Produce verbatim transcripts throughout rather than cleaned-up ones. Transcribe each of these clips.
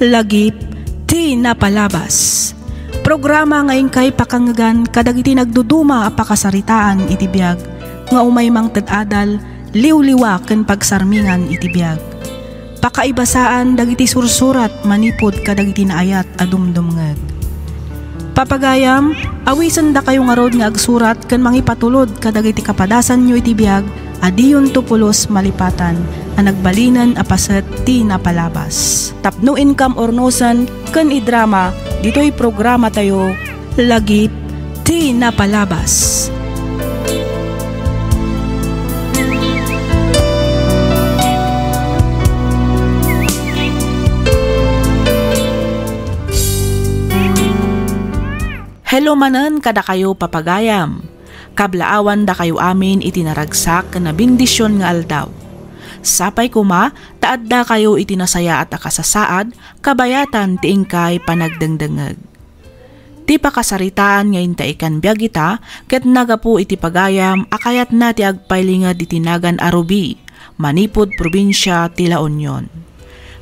Lagip ti napalabas. Programa nga inkay pakangngegan kadagiti nagduduma a pakasaritaan iti biag nga umay mangted adal, liwliwa ken pagsarmingan iti biag. Pakaibasaan dagiti sursurat manipud kadagiti naayat a dumdumngeg. Papagayam, awisendakayo ngarud nga agsurat ken mangipatulod kadagiti kapadasanyo iti biag a diyonto pulos malipatan a nagbalinen a paset ti napalabas. Tapno inkam urnosen ken idrama ditoy programatayo, Lagip ti Napalabas. Hello manen kadakayo, papagayam. Kablaawandakayo amin iti naragsak ken nabendision nga aldaw. Sapay koma ta addakayo iti nasayaat a kasasaad kabayatan ti inkay panagdengdengngeg. Ti pakasaritaan nga intaikan biag ita ket nagapu iti pagayam a kayatna ti agpailinged iti nagan a Ruby, manipud probinsia ti La Union.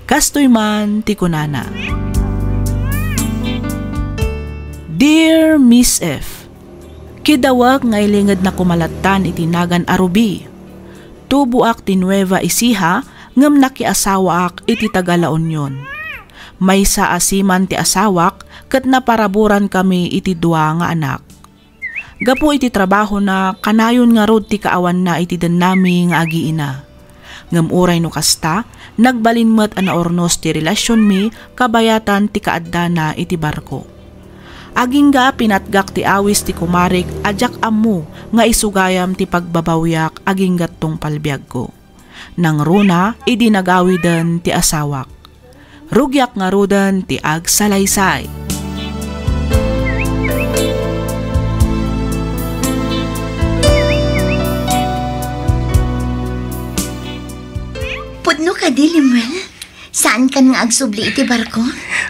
Kastoy man ti kunana, Dear Miss F, kidawek nga ilingedna koma lattan iti nagan a Ruby. Tuboak ti Nueva Ecija ngem nakiasawaak iti taga La Union. Maysa a seaman ti asawak ket naparaburan kami iti dua nga anak. Gapu iti trabahona, kanayon ngarud ti kaawanna iti dennami nga agiina. Ngem uray no kasta, nagbalin met a naurnos ti relasionmi kabayatan ti kaaddana iti barko. Agingga a pinatgak ti awis ti kumarik a diak ammo nga isu gayam ti pagbabawiak agingga't tungpal biagko. Nangruna idi nagawiden ti asawak. Rugiak ngaruden ti agsalaysay. Pudno kadi, Lemuel? Saankan nga agsubli iti barko?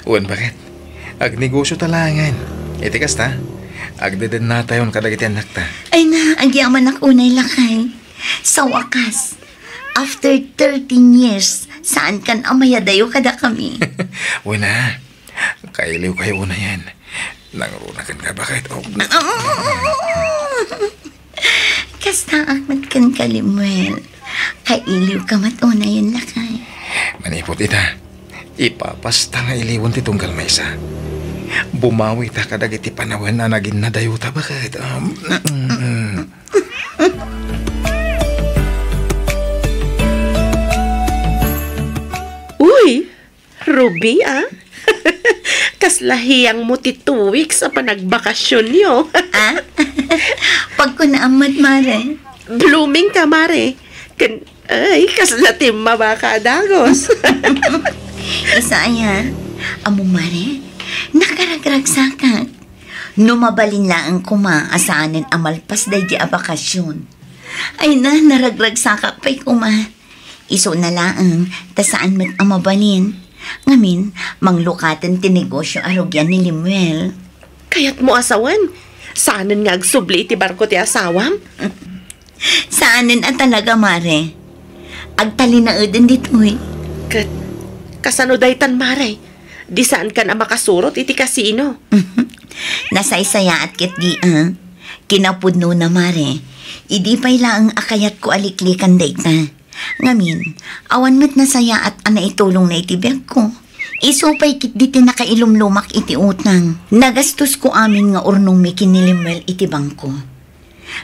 Wen, baket. Agnegosio ta laengen. Iti kasta, agdedennatayon kadagiti annakta. Ay na, agyamanak unay, lakay. Sa wakas, after thirteen years, saankan a mayadayo kadakami. Wen a, kailiwkayo unayen. Nangruna kenka, baket. Oh. Kastaak met kenka, Lemuel. Kailiwka met unayen, lakay. Manipud ita, ipapasta nga iliwen ti tunggal maysa. Bumawita kadagiti panawen a naginnadayota, baket. Um, mm, mm. Uy, Ruby, ah? Kasla hiyangmo ti two weeks a panagbakasionyo. Ah? Pagkunaam met, mare. Blooming ka, mare. Ken, ay, kasla timmaba ka a dagos. Isa aya, ammo, mare, nakaragragsakak. No mabalin laeng koma a saanen a malpas daydi a bakasion. Ay na, naragragsakak pay koma. Isuna laeng ta saan met a mabalin. Ngamin, manglukaten ti negosio a rugian ni Lemuel. Kayatmo a sawen, saanen nga agsubli iti barko ti asawam? Saanen a talaga, mare. Agtalinaeden ditoy. Ket kasano daytan, mare? Di saankan a makasurot iti kasino? Nasaysayaat ketdi, a. Kinapudnona, mare. Idi pay laeng a kayatko a liklikan dayta. Ngamin, awan met nasayaat a naitulongna iti biagko. Isu pay ketdi ti nakailumlumak iti utang. Nagastosko amin nga urnongmi ken ni Lemuel iti bangko.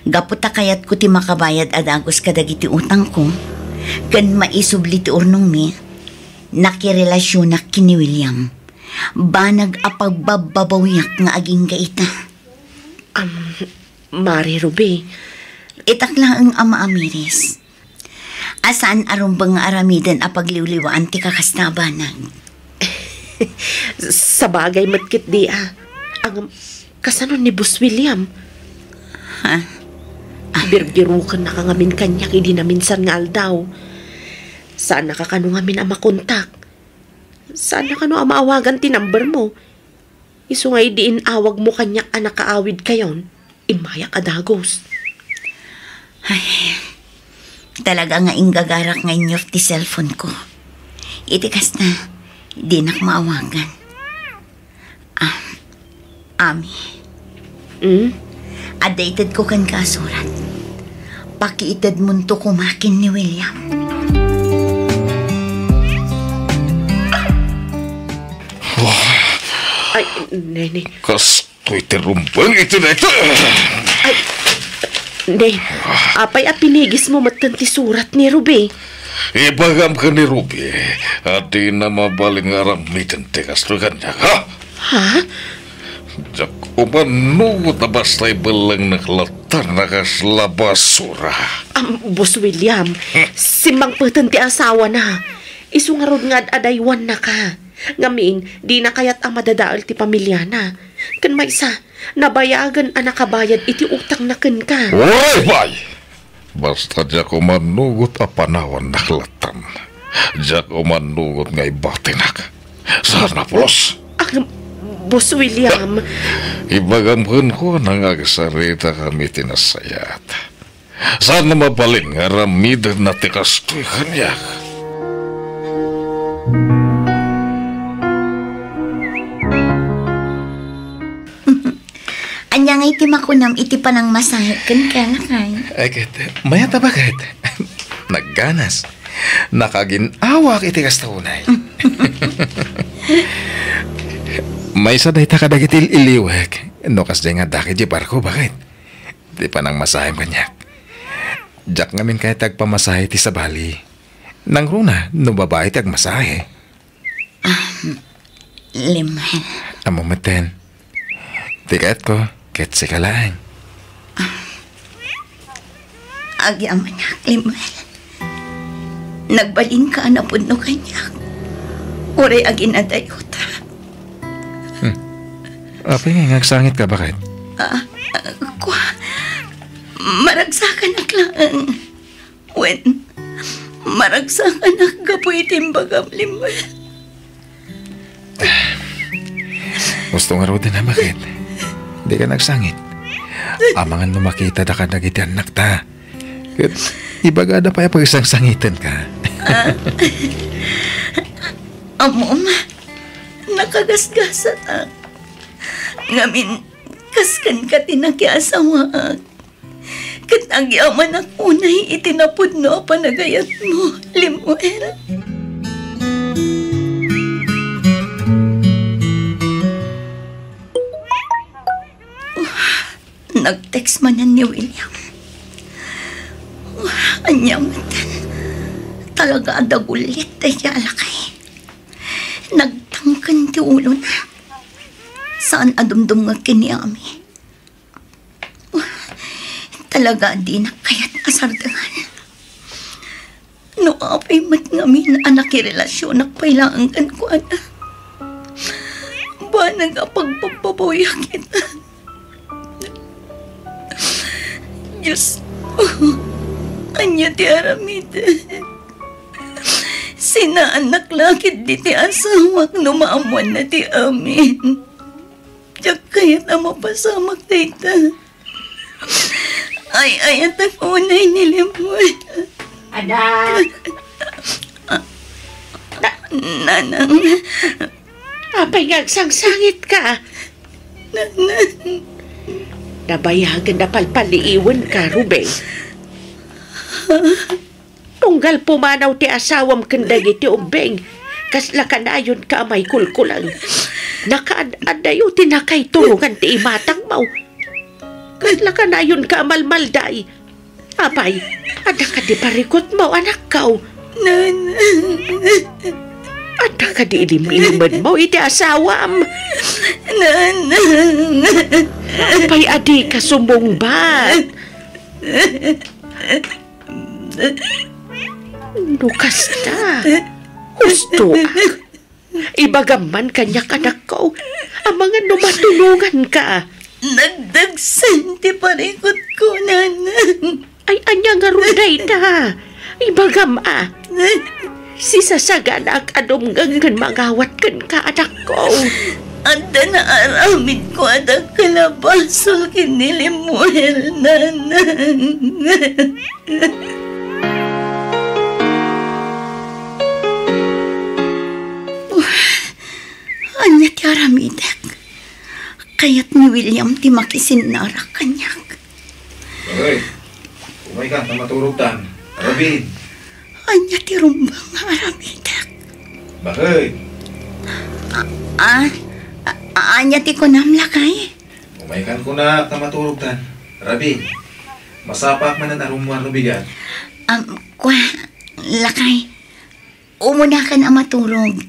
Gapu ta kayatko ti makabayad a dagus kadagiti utangko, ken maisubli ti urnongmi, nakirelasionak ken ni William. Banag a pagbabbabawiak nga agingga ita. Am, Mare Ruby. Itak laeng a maamiris. A saan a rumbeng nga aramiden a pagliwliwaan ti kakasta a banag. Sabagay met ketdi, a. Ngem, kasano ni Boss William? Ha? Birbirokennaka ngamin kaniak idi naminsan nga aldaw. Saannaka kano ngamin a makontak. Saanna kano a maawagan ti number mo. Isu nga idi in-awagmo kaniak a nakaawidkayon, immayak a dagus. Ay, talaga nga inggagarak nga inyof ti cellphone ko. Iti kasta, Dinak maawagan. Ah, Ami. Hmm? Adda itedko kenka a surat. Pakiitedmonto koma ken ni William. Ay, Nene. Kastoy ti rumbeng iti dayta. Ay, Ne, apay a pinigismo metten ti surat ni Ruby? Ibagam ken ni Ruby a dina mabalin nga aramiden ti kastoy kaniak, ha? Ha? Diak umanugot a basta ibellengnek latta a kasla basura. Am, Boss William, hmm, simmangpeten ti asawana. Isu ngarud nga ad-adaywanna ka. Ngamin, dina kayat a madadael ti pamiliana. Ken maysa, nabayagen a nakabayad iti utangna kenka. Uray, bay! Basta diak umanugot a panawannak lattan. Diak umanugot nga ibatinak. Saan a pulos? Ah, Boss William. Ibagam kenkuana nga agsaritakami iti nasayaat. Saan a mabalin nga aramidenna ti kastoy kaniak? Ania ngay ti makunam iti panangmasahe kenka, lakay? Ay, ket, mayat a baket. Nagganas. Nakagin-awak iti kasta unay. Maysa dayta kadagiti il-iliwek. No kasdiay nga addaka idiay barko, baket. Ti panangmasahem kaniak. Diak ngamin kayat ti agpamasahe iti sabali. Nangruna no babai ti agmasahe. Ah, Lemuel. Ammom metten. Ti kayatko, ket sika laeng. Agyamanak, Lemuel. Nagbalinka a napudno kaniak. Uray aginadayota. Hmm. Apay nga agsangitka, baket? Ah, kua, maragsakanak laeng. Wen, maragsakanak gapu iti imbagam, Lemuel. Gusto ngaruden a, baket? Dika nagsangit. Amangan no makitada kadagiti annakta. Ket ibagada pay a pagsangsangitenka. Ah. Ammom, nakagasgasatak. Ngamin, kas kenka ti nakiasawaak. Ket agyamanak unay iti napudno a panagayatmo, Lemuel. Nag-text manen ni William. Ania metten? Talaga a dagullit dayta a lakay. Nagtangken ti ulona. Saan a dumdumngeg ken ni Ami. Talaga a dinak kayat a sardengan. No apay met ngamin a nakirelasionak pay laeng kenkuana, banag a pagpabbabawiak ita. Dios, ania ti aramiden? Sinaannak la ketdi ti asawak no maammoanna ti amin. Diak kayat a mapasamak dayta. Ay-ayatek unay ni Lemuel. Anak. Na-, Nanang. Apay nga agsangsangitka? Nanang. Nabayagen a palpaliiwenka, Ruby. Tunggal pumanaw ti asawam ken dagiti ubbing, kasla kanayonka a maikulkulang. Nakaad-adayo ti nakaiturongan ti imatangmo. Kasla kanayonka a malmalday. Apay, adda kadi parikutmo, anakko? Nanang. Adda kadi ilim-ilimedmo iti asawam? Nanang. Apay a dika sumungbat? No kasta, hustoak. Ibagam man kaniak, anakko, amangan no matulonganka. Nagdagsen ti parikutko, Nanang. Ay, ania ngarud dayta? Ibagam a. Sisasaganaak a dumngeg ken mangawat kenka, anakko. Adda naaramidko a dakkel a basol ken ni Lemuel, Nanang. Aramidek. Kayat ni William ti makisinnarak kaniak. Hoy, umayka ta maturogtan. Robin. Ania ti rumbeng nga aramidek? Bakit? A-, a-, a-, ania ti kunam, lakay? Umaykan kuna ta maturogtan. Robin, masapak manen a rummuar no bigat. Am, kua, lakay. Umunakan a maturog.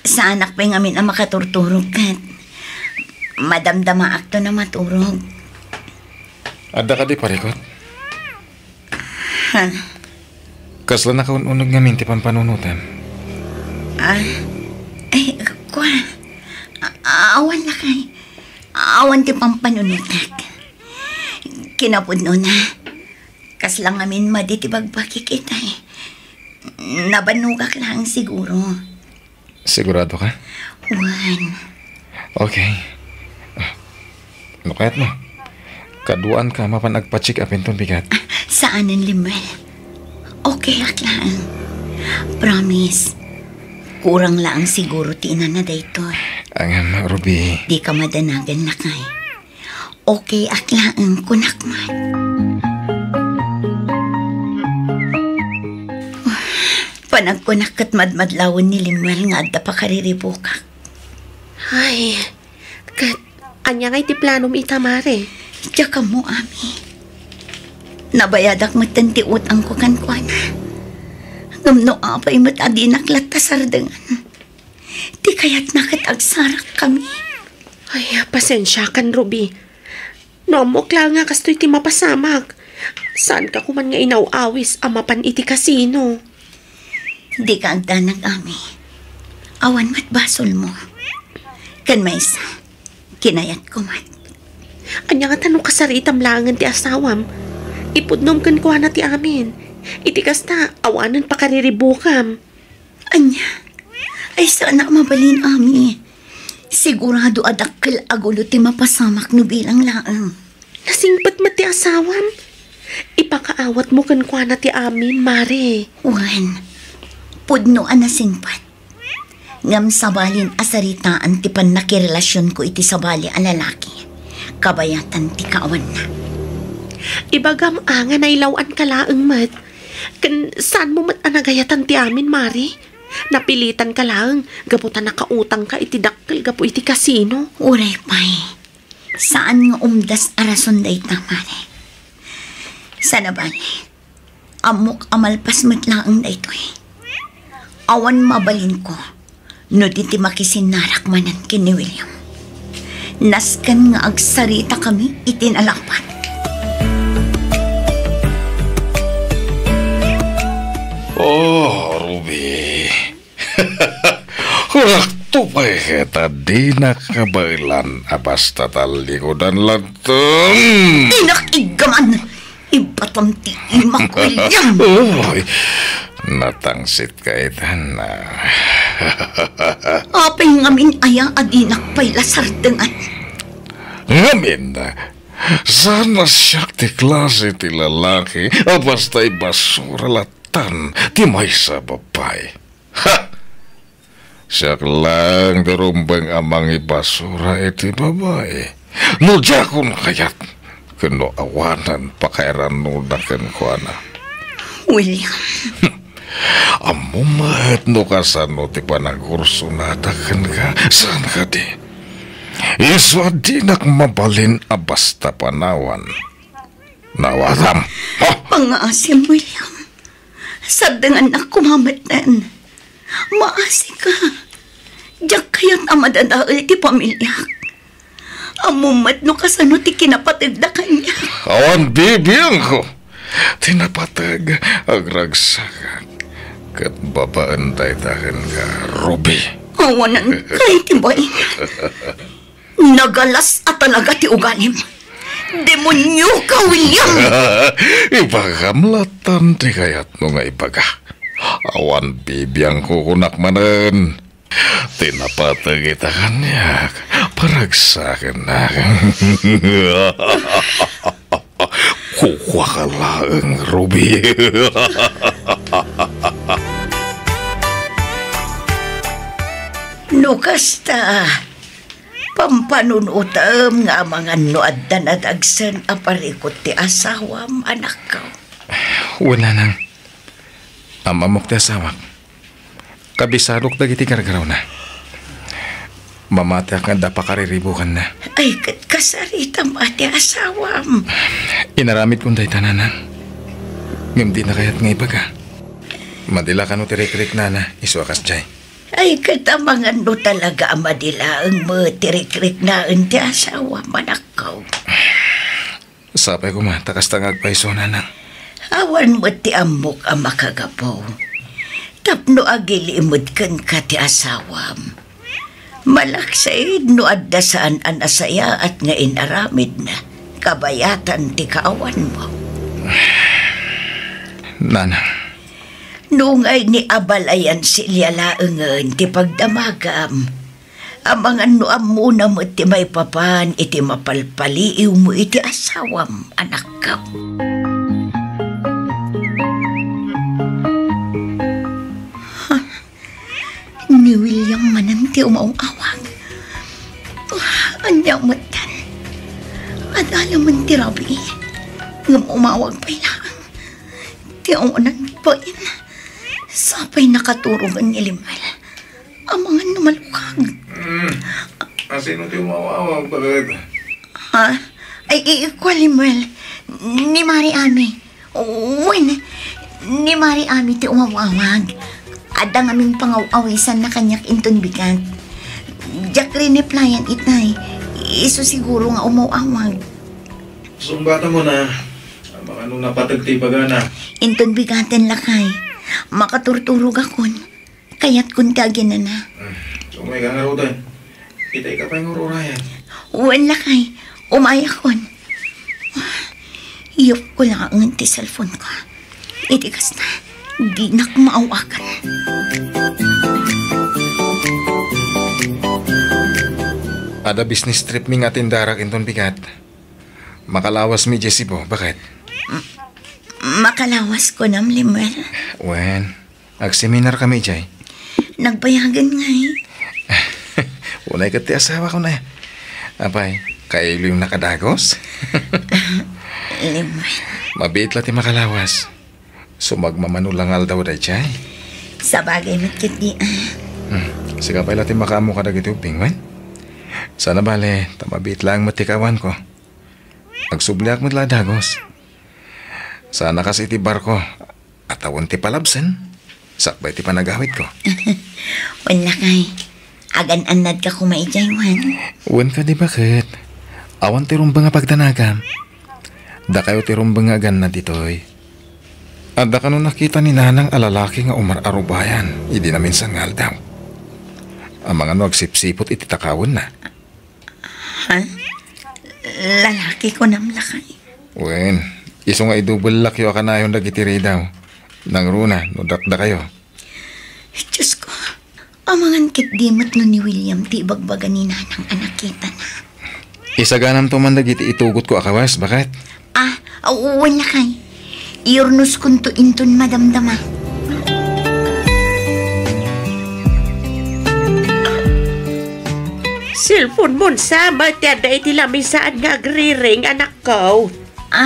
Saanak pay ngamin a makaturturog ket madamdamaakton a maturog. Adda kadi parikut? Ha? Kasla nakaun-uneg ngamin ti pampanunotem? Ah, ay, kua. A-, awan lakay. Awan ti pampanunotek. Kinapudnona, kasla ngamin madi ti bagbagik itay. Nabannogak laeng siguro. Sigurado ka? Wen. Okay. Ah, no kayat mo? Kaduaan ka mapan agpa-check up inton bigat. Ah, saanen, Lemuel. Okay ak laeng. Promise. Kurang laeng siguro ti inana daytoy. Ngem, Ruby. Di ka madanagan, lakay. Okay ak laeng, kunak man. Panagkunak ket madmadlawen ni Lemuel nga adda pakariribukak. Ay, ket ania ngay ti planom ita, Mare? Diak ammo, Ami. Nabayadak metten ti utangko kenkuana. Ngem no apay met a dinak latta sardengan. Ti kayatna ket agsarakkami. Ay, pasensiakan, Ruby. No ammok laeng a kastoy ti mapasamak, saanka koman nga inaw-awis a mapan iti kasino. Dika agdanag, Ami. Awan met basolmo. Ken maysa, kinayatko met. Ania ngata no kasaritam laengen ti asawam? Ipudnom kenkuana ti amin. Iti kasta, awanen pakariribukam. Ania? Ay, saanak mabalin, Ami. Sigurado a dakkel a gulo ti mapasamak no bilang laeng. Nasingpet met ti asawam. Ipakaawatmo kenkuana ti amin, Mare. Wen, pudno a nasingpet. Ngem sabalin a saritaan ti pannakirelasionko iti sabali a lalaki. Kabayatan ti kaawanna. Ibagam a nga nailaw-anka laeng met. Ken saanmo met a nagayatan ti amin, Mare? Napilitanka laeng gapu ta nakautangka iti dakkel gapu iti kasino. Uray pay, saan nga umdas a rason dayta, Mare. Sanabali, ammok a malpas met laeng daytoy. Awan mabalinko no di ti makisinnarak manen ken ni William. Nasken nga agsaritakami iti nalapat. Oh, Ruby. Kunak to pay ket a dinak kabaelan a basta tallikudan latta. Dinak iggaman! Ibatam ti imak, William! Uy, natangsit ka itan, ah. Apay ngamin aya a dinak pay la sardengan? Ngamin, saan a siak ti klase ti lalaki a basta ibasura lattan ti maysa a babai. Ha! Siak laeng ti rumbeng a mangibasura iti babai. No diakon kayat, ken no awanen pakairannona kenkuana. William. Ammom met no kasano ti panagursunada kenka, saan kadi? Isu a dinak mabalin a basta panawan. Nawatam. Ha? Pangngaasim, William. Sardengannak koma metten. Maasika. Diak kayat a madadael ti pamiliak. Ammom met no kasano ti kinapategda kaniak. Awan bibiangko ti napateg, agragsakak, ket babaen dayta kenka, Ruby. Awanen kay ti bain. Nagalas a talaga ti ugalim. Demonio ka, William! Ibagam latan ti kayatmo nga ibaga. Awan bibiangko kunak manen. Ti napateg ita kaniak, paragsakennak. Kukuaka laeng, Ruby. No kasta, Pampanunotem nga amangan no adda nadagsen a parikut ti asawam, anakko. Wen, nanang. Am-ammok ti asawak. Kabisadok dagiti gargarawna. Mamatiak nga adda pakariribukanna. Ay, ket kasaritam a ti asawam. Inaramidkon dayta, nanang. Ngem dina kayat nga ibaga. Madi la kano ti rikriknana, isu a kasdiay. Ay, ket amangan no talaga a madi laeng met ti rikriknaen ti asawam, anakko. Sapay koma ta kasta nga agpayso, nanang. Awan met ti ammok a makagapu. Tapno agili met kenka ti asawam. Malaksid no adda saan a nasayaat nga inaramidna, kabayatan ti kaawanmo. Nanang. Nungay ni abalayan silia laengen ti pagdamagam. Amangan no ammona met ti maipapan iti mapalpaliiwmo iti asawam, anakko. Ha? Ni William manen ti umaw-awag. Ania metten? Adda laeng ti rabii. Ngem umawag pay laeng. Ti awanan pay. Sapay nakaturogen ni Lemuel. Amangan no malukag. Hmm. Asino ti umaw-awag, baket? Ha? Ay, i-, kua, Lemuel. Ni Mari Ami. Wen, ni Mari Ami ti umaw-awag. Adda ngamin pangaw-awisanna kaniak inton bigat. Diak rineplyan itay. Isu siguro nga umaw-awag. Sungbatamon a. Amangan no napateg ti ibagana. Inton bigaten, lakay. Makaturturogakon. Kayatkon ti aginana. Hmm. Umayka ngaruden. Itayka pay nga ururayan. Wen, lakay. Umayakon. Iyupko laengen ti cellphone-ko. Iti kasta, dinak maawagan. Adda business trip mi nga atendarak inton bigat. Makalawasmi idiay Cebu, baket? M-, makalawas kunam, Lemuel. Wen, agseminar kami idiay. Nagbayagen ngay. Unay ket ti asawak, unay. Apay, kailiwnaka dagus? Lemuel. Mabiit la ti makalawas. Sumagmamano la nga aldaw daydiay. Sabagay met ketdi, a. Hmm, sika pay la ti makaammo kadagiti ubbing, wen? Saan a bale, ta mabiit laeng met ti kaawanko. Agsubliak met la a dagus. Saan a kas iti barko a tawen ti palabsen, sakbay ti panagawidko. Wen, lakay, agan-annadka koma idiay, wen? Wen kadi, baket. Awan ti rumbeng a pagdanagam. Dakayo ti rumbeng nga agannad ditoy. Adda kano nakita ni Nanang a lalaki nga umar-arubayan idi naminsan nga aldaw. Amangan no agsipsiput iti takawenna. Ha? Lalaki kunam, lakay? Wen, isu nga idubellakyo a kanayon dagiti ridaw. Nangruna no dakdakayo. Diosko, amangan ketdi met no ni William ti ibagbaga ni Nanang a nakitana. Isaganamto man dagiti itugotko a kawas, baket? A, wen, lakay. Iyurnoskonto inton madamdama. Cellphone-mon sa met ti adda iti lamisaan nga agriring, anakko. A,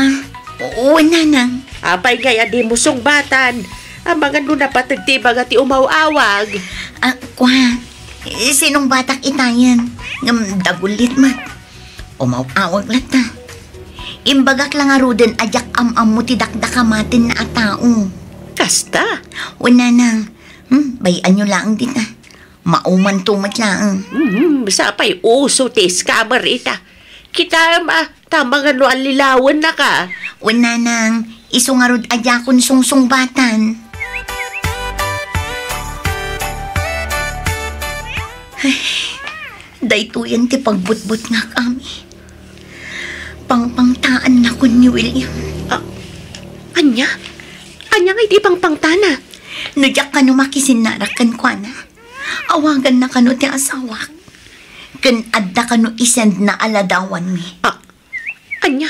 wen, nanang. Apay ngay a dimo sungbatan? Amangan no napateg ti ibaga ti umaw-awag. A, kua, sinungbatak itayen. Ngem dagullit met. Umaw-awag latta. Imbagak la ngaruden a diak am-ammo ti dakdakamatenna a tao. Kasta? Wen, nanang. Hmm, bay-anyo laeng dita. Maumanto met laeng. Hmm, sapay uso ti scammer ita. Kitaem a, ta amangan no allilawennaka. Wen, nanang, isu ngarud a diakon sungsungbatan. Ay, daytoyen ti pagbutbutngak, Ami. Pangpangtaannakon ni William. A, ania? Ania nga iti pangpangtana? No diak kano makisinnarak kenkuana, awaganna kano ti asawak. Ken adda kano isendna a ladawanmi. A, ania?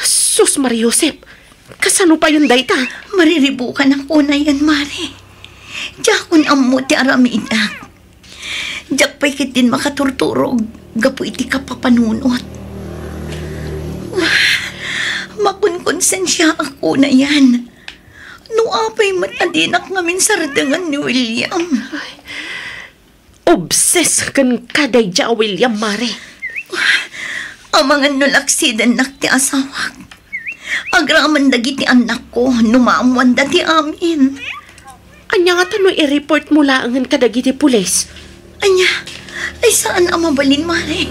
Sus, Maria Josep, kasano payen dayta? Mariribukanak unayen, Mari. Diakon ammo ti aramidak. Diak pay ketdin makaturturog gapu iti kapapanunot. Makonkonsensiaak unayen no apay met a dinak ngamin sardengen ni William. Ay, obses kenka daydiay a William, Mare. Amangan no laksidennak ti asawak. Agraman dagiti annakko no maammoanda ti amin. Ania ngata no i-report mo laengen kadagiti pulis? Ania? Ay, saan a mabalin, Mare.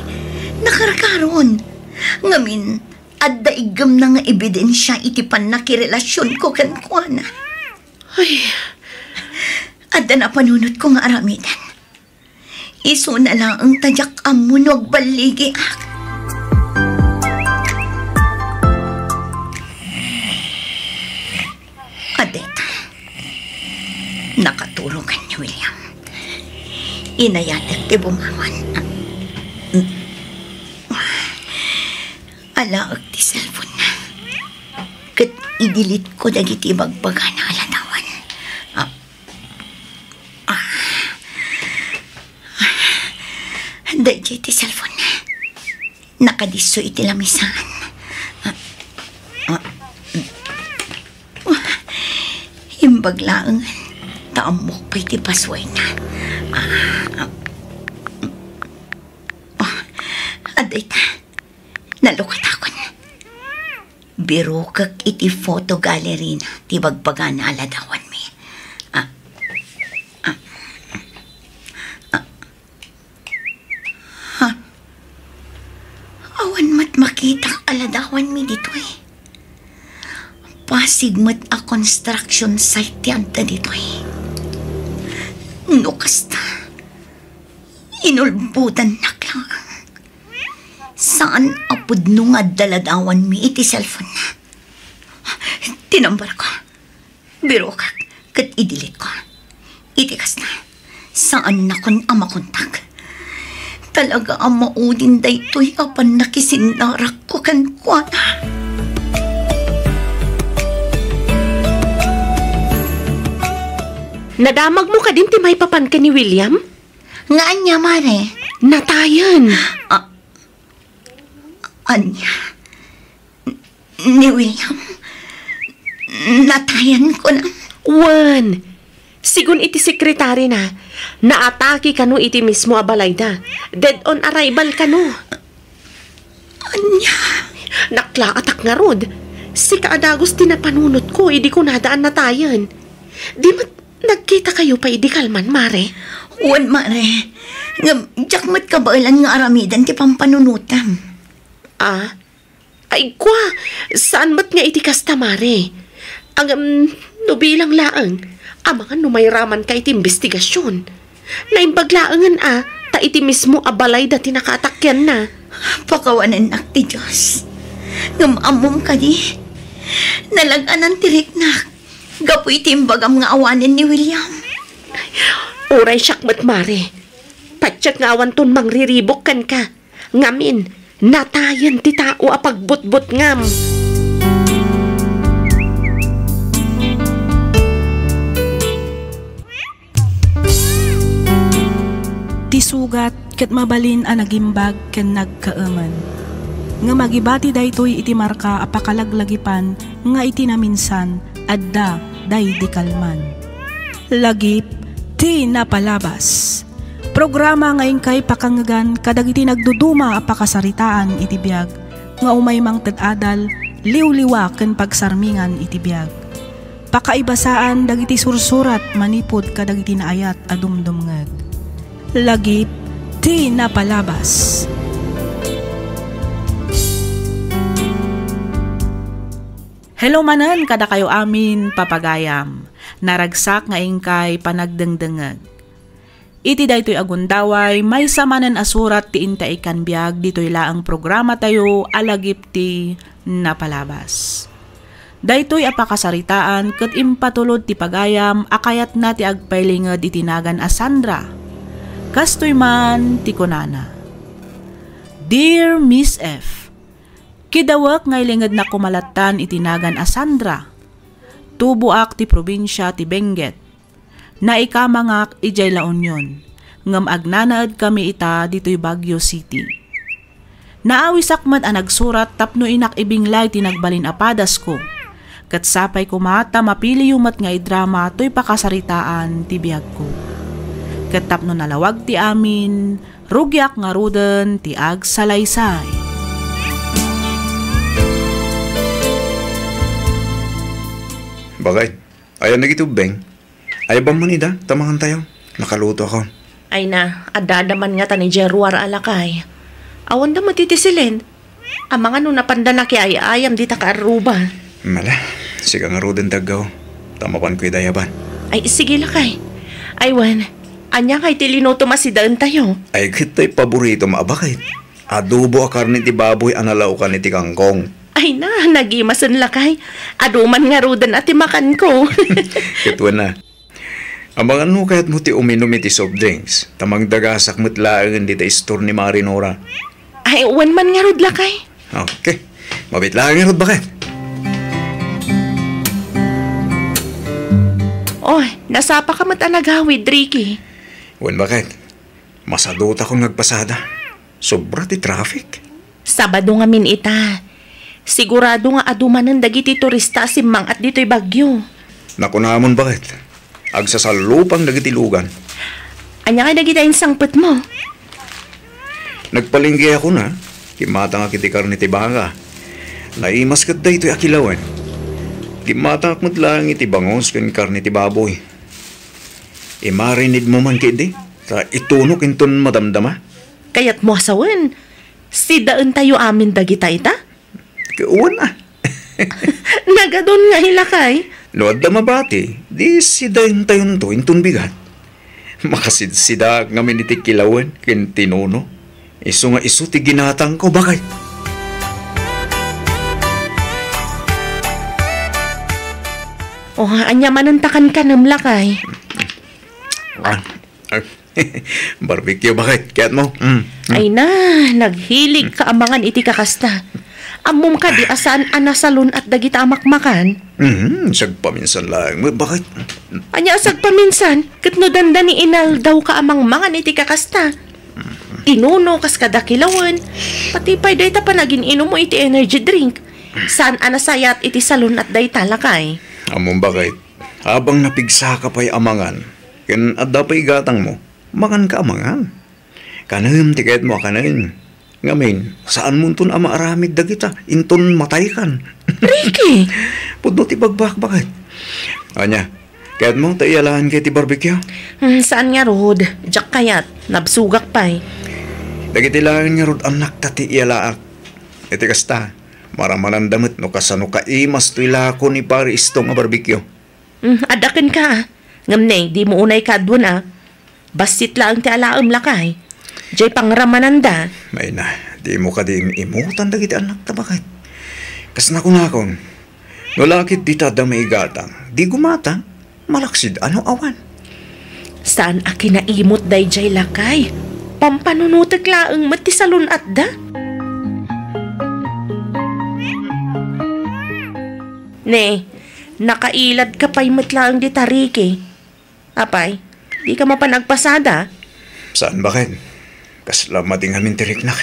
Nakarkaron. Ngamin, adda iggemna nga ebidensia iti pannakirelasionko kenkuana. Ay. Adda napanunotko nga aramiden. Isuna laeng ta diak ammo no agballigiak. Adda ita. Nakaturogan ni William. Inayatek ti bumangon. Alaek ti cellphone-na. Ket i-delete-ko dagiti ibagbagana a ladawan. Ah. Ah. Daydiay ti cellphone. Nakadisso iti lamisaan. Ah. Ah. Imbag laeng ta ammok pay ti password-na. Ah. Ah. Ah. Adda ita. Nalukatakon. Birukek iti photo gallery-na ti bagbagana a ladawanmi. Ah, ah, ah, ha? Awan met makitak a ladawanmi ditoy. Pasig met a construction site ti adda ditoy. No kasta, inulbodannak laeng. Saan a pudno nga adda ladawanmi iti cellphone-na. Tinambarko. Birukek ket i-delete-ko. Iti kasta, saannakon a makontak. Talaga a maudin daytoy a pannakisinarakko kenkuana. Nadamagmo kadin ti maipapan ken ni William? Nga ania, Mare? Natayen. Ah, ania? Ni William? Natayen, kunam? Wen. Sigun iti sekretarina, naatake kano iti mismo a balayda. Dead on arrival kano. Ania? Naklaatak ngarud. Sika a dagus ti napanunotko idi kunada a natayen. Di met nagkitakayo pay idi kalman, Mare? Wen, Mare. Ngem, diak met kabaelan nga aramiden ti pampanunotam. Ah? Ay, kua, saan met nga iti kasta, Mare? Ngem, no bilang laeng, amangan no mairamanka iti imbestigasion. Naimbag laengen a, ta iti mismo a balayda ti nakaatakianna. Pakawanennak ti Dios. Ngem ammom kadi, nalag-anan ti riknak gapu iti imbagam nga awanen ni William. Uray siak met, Mare. Patiek nga awanton mangriribuk kenka. Ngamin, natayen ti tao a pagbutbutngam. Ti sugat ket mabalin a nagimbag ken nagkaemen. Ngem agibati daytoy iti marka a pakalaglagipan nga iti naminsan, adda daydi kalman. Lagip ti napalabas. Programa nga inkay pakangngegan kadagiti nagduduma a pakasaritaan iti biag nga umay mangted adal, liwliwa ken pagsarmingan iti biag. Pakaibasaan dagiti sursurat manipud kadagiti naayat a dumdumngeg. Lagip ti napalabas. Hello manen kadakayo amin, papagayam. Naragsak nga inkay panagdengdengngeg. Iti daytoy a gundaway, maysa manen a surat ti intaekan biag ditoy laeng programatayo a Lagip ti Napalabas. Daytoy a pakasaritaan ket impatulod ti pagayam a kayatna ti agpailinged iti nagan a Sandra. Kastoy man ti kunana, Dear Miss F, kidawek nga ilingednak koma lattan iti nagan a Sandra. Tuboak ti probinsia ti Benguet. Naikamangak idiay La Union. ngem agnanaedkami ita ditoy Baguio City. Naawisak met a nagsurat tapno inak ibinglay ti nagbalin a padasko. Ket sapay koma ta mapiliyo met nga idrama toy pakasaritaan ti biagko. Ket tapno nalawag ti amin, rugiak ngaruden ti agsalaysay. Bakit? Ayan dagiti ubbing. Ayaban man ida, ta mangantayo. Nakaluto ako. Ay na, adda-adda man ngata ni Jeruar a lakay. Awanda met iti silin. Amangan no napanda nakiay-ayam dita kaarruba. Mala, sika ngaruden ti aggaw. Ta mapanko ida ayaban. Ay, sige lakay. Ay wen, ania ngay ti linutom a sidaentayo? Ay, ket tay paboritom a bakit. Adobo a karne ti baboy a nalaokan iti kangkong. Ay na, nagimasen lakay. Adu man ngaruden a ti makanko. Ket wen a. Amangan no kayatmo ti uminum iti soft drinks, ta mangdagasak met laengen dita istor ni Mari Nora. Ay, wen man ngarud lakay. Okay. Mabit laeng ngarud, bakit? Oh, nasapa ka met a nagawid, Ricky. Wen, bakit? Masadutakon nga agpasada. Sobra ti traffic. Sabado ngamin ita. Sigurado nga adu manen dagiti turista a simmang-at ditoy Baguio. Nakunamon, bakit? Agsasalupang dagiti lugan. Ania ngay dagiti insangpetmo? Nagpalengke ako na. Kimmatangak iti karne ti baka. Naimas ket daytoy a kilawen. Kimmatangak met laeng iti bangus ken karne ti baboy. Imarinidmo man ketdi, ta itunok inton madamdama. Kayatmo a sawen, sidaentayo amin dagita ita? Wen a. Nagadun nga ilakay. No adda mabati, di sidaentayonto inton bigat. Makasidsidaak ngamin iti kilawen ken tinuno. Isu nga isu ti ginatangko, bakit? Oh, ania manen ta kankanem lakay? Ah, ah, barbecue, bakit? Kayatmo? Mm, mm. Ay na, naghilig ka amangan iti kakasta. Ammom kadi a saan a nasalun-at dagita a makmakan? Mhm, sagpaminsan laeng met, bakit? Ania a sagpaminsan? Ket no dandani inaldaw ka a mangmangan iti kakasta. Tinuno kas kada kilawen, pati pay dayta panagin-inummo iti energy drink. Saan a nasayat iti salun-at dayta, lakay. Ammom, bakit? Habang napigsaka pay a mangan, ken adda pay igatangmo, manganka a mangan. Kanem ti kayatmo a kanen. Ngamin, saanmonton a maaramid dagita inton mataykan. Ricky! Pudno ti bagbakbaket. Ania, kayatmo ta iyalaanka iti barbecue? Hmm, saan ngarud. Diak kayat. Nabsogak pay. Dagiti laeng ngarud annakta ti iyalaak. Iti kasta, maramananda met no kasano kaimas toy lako ni Pare Istong a barbecue. Hmm, adda kenka. Ngem ne, dimo unay kaaduen a. Bassit laeng ti alaem, lakay. Jay pangramananda. Mayna, dimo kadi im-imutan dagiti annakta, baket? Kas nakunakon, no lakit dita adda maigatang, di gumatang, malaksid a no awan. Saan a kinaimut dayjay, lakay. Pampanunotek laeng met ti salun-atda. Ne, nakailadka pay met laeng dita, Ricky. Apay, dika mapan agpasada? Saan, baket? Kasla madi ngamin ti riknak.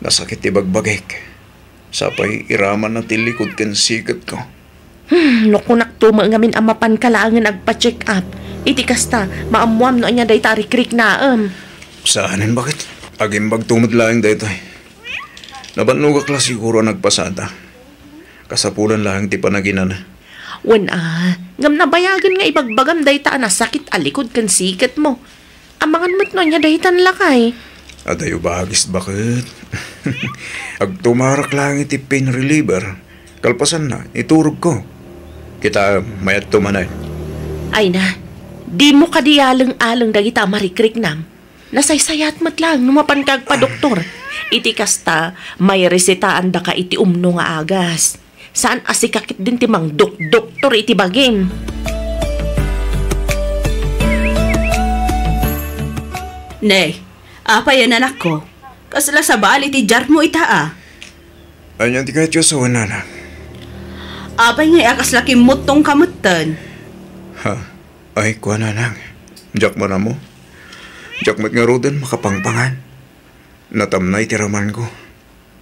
Nasakit ti bagbagik. Sapay iramanna ti likud ken siketko. Hmm, no kunakto met ngamin a mapanka laengen agpa-check up. Iti kasta, maammoam no ania dayta a rikriknaem. Saanen, baket? Agimbagto met laeng daytoy. Nabannogak la siguro a nagpasada. Kasapulan laeng ti panaginana. Wen a, ngem nabayagen nga ibagbagam dayta a nasakit a likud ken siketmo. Amangan met no ania daytan, lakay. Adayo bagis, baket. Agtumarak laeng iti pain reliever. Kalpasanna, iturogko. Kitaem, mayatto manen. Ay na, dimo kadi aleng-aleng dagita a marikriknam. Nasaysayat met laeng no mapanka agpadoktor. Iti kasta, mairesetaandaka iti umno nga agas. Saan a sika ketdin ti mangdokdoktor iti bagim. Ne, apay a, anakko? Kasla sabali ti jarmo ita a? Ania ti kayatyo a sawen, nanang? Apay ngay a kasla kimmuttongka metten? Ha? Ay, kua, nanang. Diak man ammo. Diak met ngaruden makapangpangan. Natamnay ti ramanko.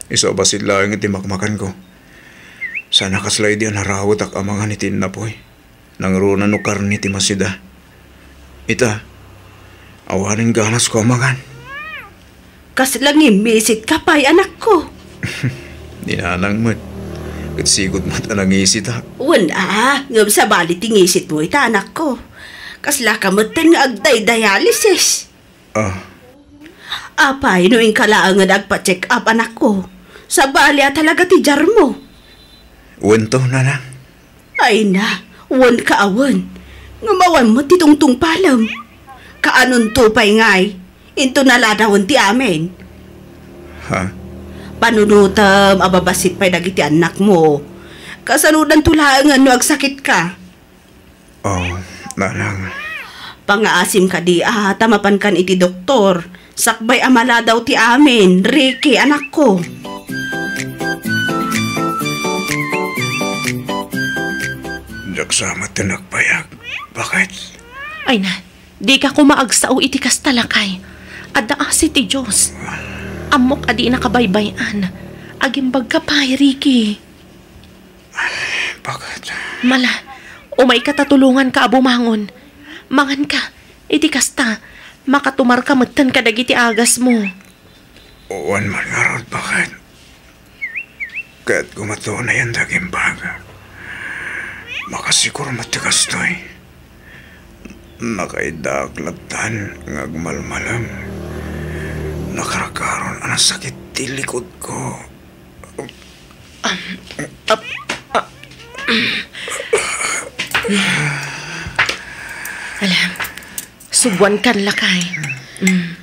Isu a bassit laeng iti makmakanko. Saan a kasla idi a narawetak amangan iti innapoy. Nangruna no karne ti masida. Ita, awanen ganasko amangan. Kasla ngimmisit ka pay, anakko. Ni nanang met. Ket sigud met a nangisitak. Wen a, ngem sabali ti ngisitmo ita, anakko. Kasla ka metten nga agdaydayalysis. Ah. Apay no inka laengen agpa-check up, anakko? Sabali a talaga ti diarmo. Wento, nanang. Ay na, wen ka awan. Ngem awan met ti tungtungpalem. Kaanonto pay ngay, into naladawen ti amin. Ha? Panunotem a babassit pay dagiti annakmo. Kasanodanto laengen no agsakit ka? Oh, nanang. Pangaasim kadi a ta mapankan iti doktor. Sakbay a maladaw ti amin, Ricky, anakko. Diak sa met ti nagbayag. Bakit? Ay na, dika koma agsao iti kasta, lakay. Adda asi ti Dios. Ammok a dinak kabaybay-an. Agimbagka pay, Ricky. Bakit? Mala, umayka ta tulonganka a bumangon. Manganka, iti kasta, makatumarka metten kadagiti agasmo. Wen man ngarud, bakit? Ket gumato na yan daging baga. Makasigur met ti kastoy. Nakaiddaak lattan nga agmalmalem. Nakarkaron a nasakit ti likudko. Ap-, ah. Ala, subuankan, lakay. Mm.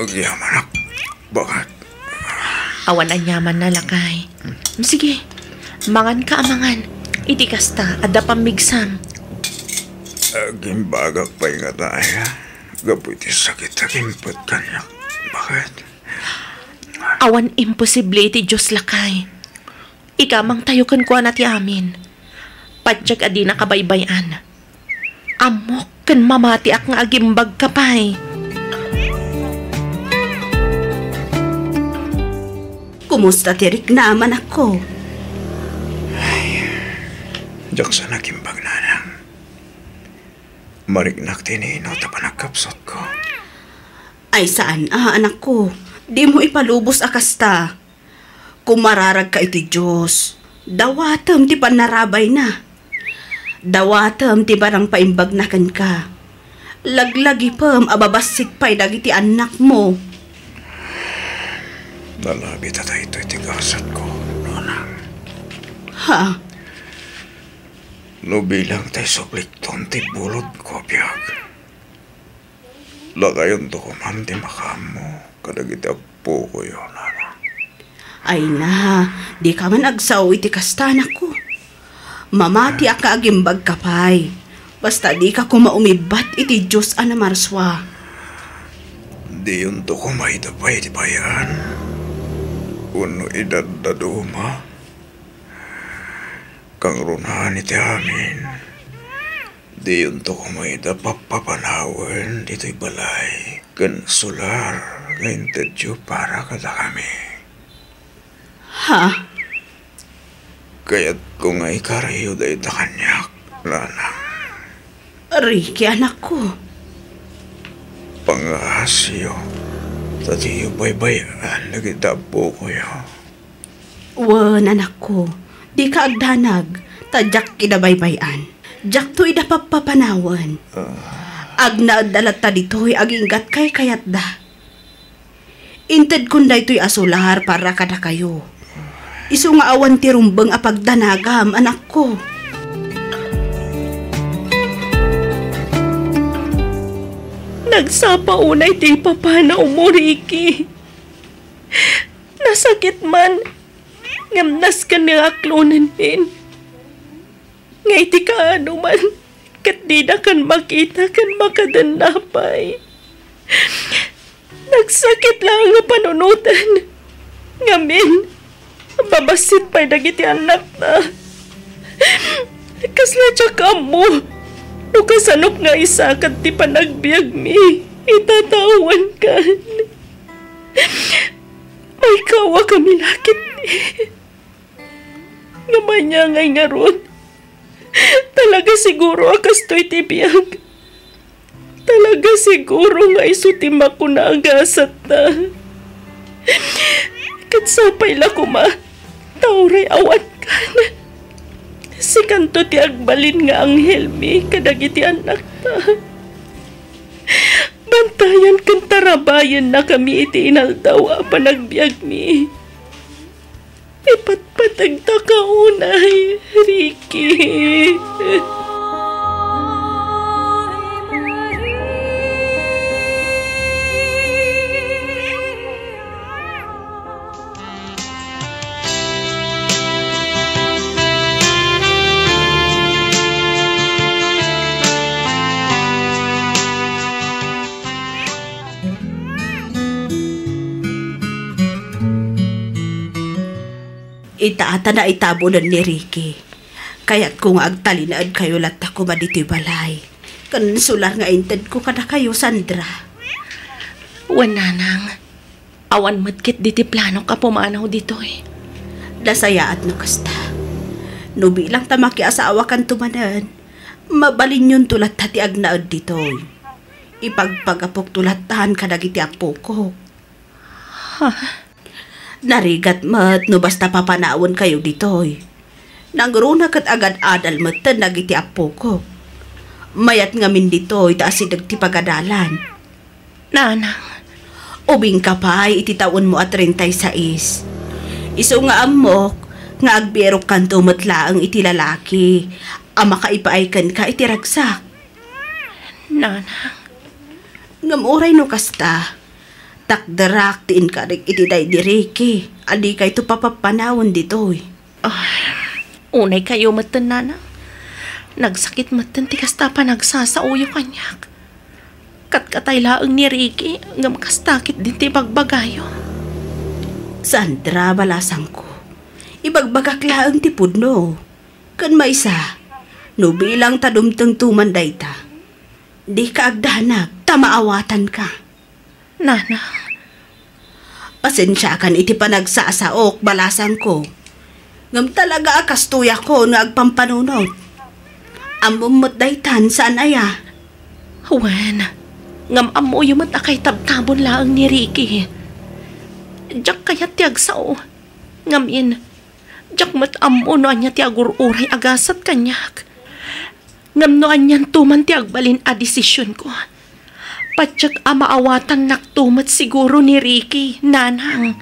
Agyamanak, bakit? Awan aniamanna, lakay. Sige, manganka a mangan. Iti kasta, adda pammigsam. Agimbagak pay ngata aya gapu iti sakit a gimpet kaniak. Bakit? Awan imposible iti Dios, lakay. Ikamangtayo kenkuana ti amin. Patiek a dinak kabaybay-an. Ammok ken mamatiak nga agimbagka pay. Kumusta ti riknam, anakko? Ay, diak sa nagimbag, nanang. Mariknak ti nino ta panagkapsutko. Ay, saan a, anakko. Dimo ipalubos a kasta. Kumararagka iti Dios. Dawatem ti pannarabayna. Dawatem ti panangpaimbagna kenka. Laglagipem a babassit pay dagiti annakmo. Nalabita daytoy ti gasatko, nonang. Ha? No bilang tay sublikton ti bulodko a biag, lakayonto koman ti makaammo kadagiti appokoyo, nana. Ay na, dika man agsao iti kasta, anakko. Mamatiak nga agimbagka pay. Basta dika koma umibbat iti Dios a namarsua. Diyonto koma ida pay ti bayan. Wenno idaddaduma. Kangrunan iti amin. Diyonto koma ida pappapanawen ditoy balay ken solar nga intedyo para kadakami. Ha? Kayatko nga ikariyo dayta kaniak, nanang. Ricky, anakko. Pangaasiyo, ta diyo baybay-an dagiti appokoyo. Wen, anakko, dika agdanag, ta diak ida baybay-an. Diakto ida pappapanawen. Ah. Agnaedda latta ditoy aginggat kaykayatda. Intedkon daytoy a solar para kadakayo. Isu nga awan ti rumbeng a pagdanagam, anakko. Nagsapa unay ti ipapanaw mo, Ricky. Nasakit man, ngem nasken nga aklonen pin. Nga iti kaano man, ket didakan makita ken makadenna pay. Nagsakit laeng nga panunoten. Ngamin, babassit pay dagiti annakta. Kasla diak ammo no kasanok nga isakat ti panagbiagmi ita ta awankan. Maikawakami la ketdi. Ngem ania ngay ngarud? Talaga siguro a kastoy ti biag. Talaga siguro nga isu ti makuna a gasatta. Ket sapay la koma ta uray awankan, sikanto ti agbalin nga anghelmi kadagiti annakta. Bantayan ken tarabayennakami iti inaldaw a panagbiagmi. Ipatpategtaka unay, Ricky. Ita ta naitabunen ni Ricky. Kayatko nga agtalinaedkayo latta koma ditoy balay. Ken sular nga intedko kadakayo, Sandra. Wen, nanang. Awan met ketdi ti planok a pumanaw ditoy. Nasayaat no kasta. No bilang ta makiasaawakanto manen, mabalinyonto latta ti agnaed ditoy. Ipagpagapokto lattan kadagiti appokok. Ha? Narigat met no basta papanawenkayo ditoy. Nangruna ket agad-adal metten dagiti appokok. Mayat ngamin ditoy ta asideg ti pagadalan. Nanang. Ubingka pay iti taonmo a treinta y seis. Isu nga ammok nga agbirokkanto met laeng iti lalaki a makaipaay kenka iti ragsak. Nanang. Ngem uray no kasta, takderak ti inkarik iti daydi Ricky a dikayto papappanawen ditoy. Ah, unay kayo metten, nanang. Nagsakit metten ti kasta a panagsasaoyo kaniak. Katkatay laeng ni Ricky, ngem kasta ketdin ti ibagbagayo. Sandra, balasangko, ibagbagak laeng ti pudno. Ken maysa, no bilang ta dumtengto man dayta, dika agdanag ta maawatanka. Nanang. Pasensiakan iti panagsasaok, balasangko. Ngem talaga a kastoyakon nga agpampanunot. Ammom met daytan, saan aya? Wen, ngem ammoyo met a kaitabtabon laeng ni Ricky. Diak kayat ti agsao. Ngamin, diak met ammo no ania ti agur-uray a gasat kaniak. Ngem no anianto man ti agbalin a desisionko, patiek a maawatannakto met siguro ni Ricky, nanang.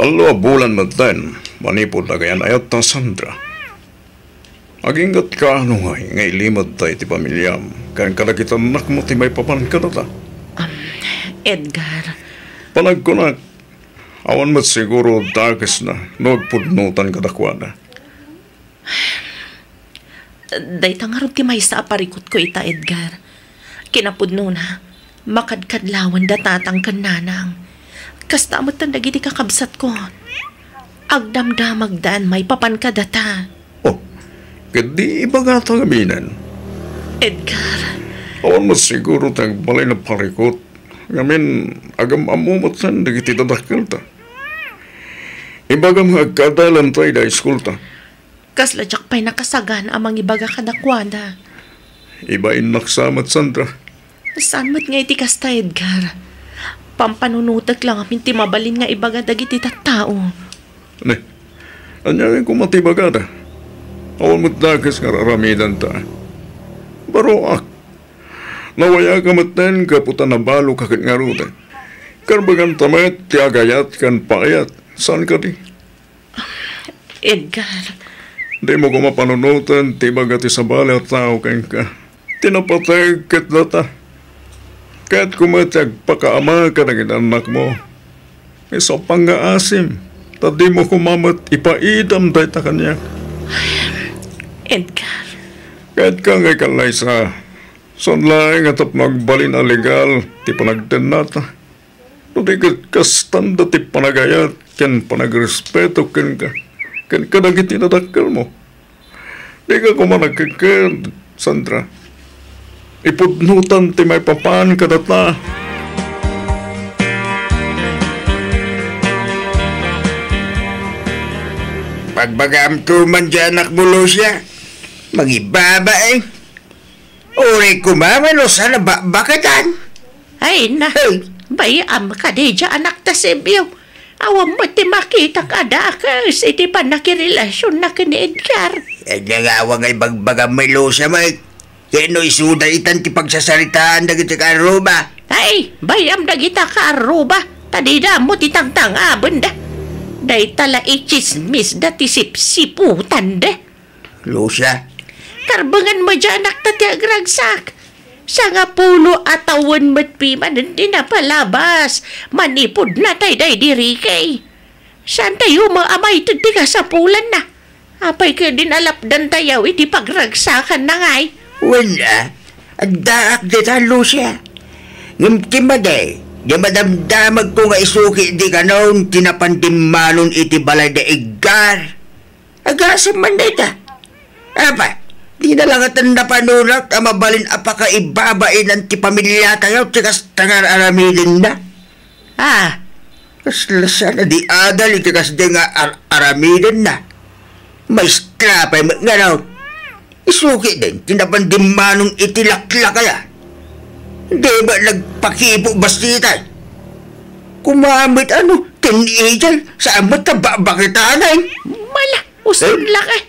Tallo a bulan metten manipud agayan-ayatta, Sandra. Aginggatka no ngay nga ilimedta iti pamiliam ken kadagiti annakmo ti maipapan kadata? Um, Edgar. Panagkunak, awan met siguro dakesna no agpudnotan kadakuada. Dayta ngarud ti maysa a parikutko ita, Edgar. Kinapudnona, makadkadlawen da tatang ken nanang. Kasta metten dagiti kakabsatko. Agdamdamagdan maipapan kadata. Oh, ket di ibagata ngaminen. Edgar. Awan met siguro ti agbalin a parikut. Ngamin, agam-ammo metten dagiti dadakkelta. Ibagam nga agkaadalan ta ida iskulta. Kasla diak pay nakasagana a mangibaga kadakuada. Ibainnak sa met, Sandra. Saan met nga iti kasta, Edgar? Pampanunotek la ngamin ti mabalin nga ibaga dagiti tattao. Ne, ania ngay koma ti ibagada? Awan met dakes nga ar-aramidanta. Baroak. Nawayaka metten gapu ta nabaloka ket ngaruden. Karbaganta met ti agayat ken paayat, saan kadi? Edgar, Dimo koma panunoten ti ibaga ti sabali a tao kenka. Ti napateg ket data. Kayatko met ti agpakaama kadagiti annakmo. Isu a pangngaasim, ta dimo koma met ipaidam dayta kaniak. Edgar. Kayatka nga ikallaysa. Saan laeng nga tapno agbalin a legal ti panagtennata. No di ket kastanda ti panagayat ken panagrespeto kenka, ken kadagiti nadakkelmo. Dika koma nagkekked, Sandra. Ipudnotan ti maipapan kadata. Pagbagaam to man di anakmo, Lucia. Mangibabain. Uray koma, no, saan a bakbaketan. Ay na. Ay. Bay-am kadi dia anakta, Sebio. Awan met ti makitak a dakes iti pannakirelasionna ken ni Edgar. Ania nga awan nga ibagbagam, Lucia, met? Ket no isuda itan ti pagsasaritaan dagiti kaarruba. Ay, bay-am dagita kaarruba. Ta dida ammo ti tangtangabenda. Dayta la itsismisda ti sipsiputanda. Lucia? Karbengan met dia anakta ti agragsak. Sangapulo a tawen met pimanen ti napalabas manipud natay daydi Ricky. Saantayo met a maited ti kasapulanna. Apay ketdin a lapdantayo iti pagragsakanna ngay? Wen a, addaak dita, Lucia. Ngem ti madi, di madamdamagko nga isuki di kanon ti napandimmanon iti balay da Edgar. Agasem man dayta. Apa, dina la ngaten napanurak a mabalin a pakaibabainan ti pamiliatayo ti kasta nga ar-aramidenna? Ah, kasla saan a di adal iti kasdi nga ar-aramidenna. Maestra pay met ngarud. Isuki den ti napandimmanon iti laklakaya. Di ba nagpakipo bastitay? Koma met ano, teenager, saan met ta bakbaketanen? Mala, uson Eh? laki.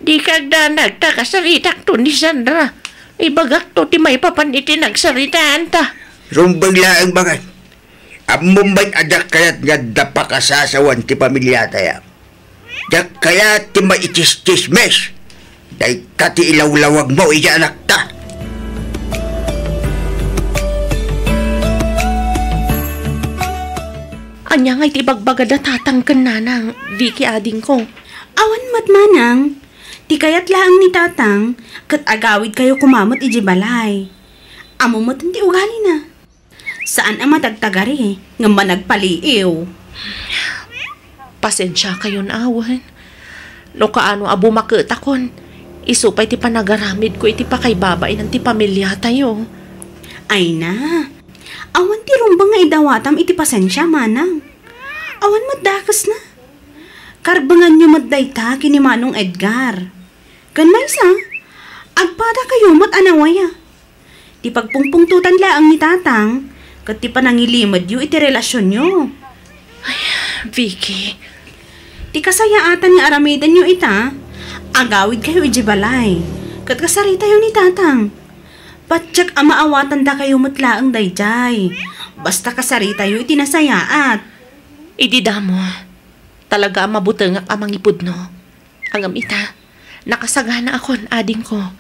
Dika agdanag ta kasaritakto ni Sandra. Ibagakto ti maipapan iti nagsaritaanta. Rumbeng laeng, baket. Ammom met a diak kayat nga adda pakasasawan ti pamiliatayo. Diak kayat ti maitsistsismis. Dayta ti ilawlawagmo iti anakta. Ania ngay ti ibagbaga da tatang ken nanang, Vicky, adingko? Awan met, manang. Ti kayat laeng ni tatang, ket agawidkayo koma met idiay balay. Ammom met ti ugalina. Saan a matagtagari, ngem managpaliiw. Pasensiakayon awan. No kaano a bumaketakon, isu pay ti panagaramidko iti pakaibabainan ti pamiliatayo. Ay na, awan ti rumbeng nga idawatam iti pasensia, manang. Awan met dakesna. Karbenganyo met dayta ken ni Manong Edgar. Ken maysa, agpadakayo met a nawaya. Ti pagpungpungtotan laeng ni tatang, ket ti panangilimedyo iti relasionyo. Ay, Vicky. Ti kasayaatan nga aramidenyo ita, agawidkayo idiay balay, ket kasaritayo ni tatang. Patiek a maawatandakayo met laeng daydiay, basta kasaritayo iti nasayaat. Idi damo, talaga a mabutengak a mangipudno. Ngem ita, nakasaganaakon, adingko.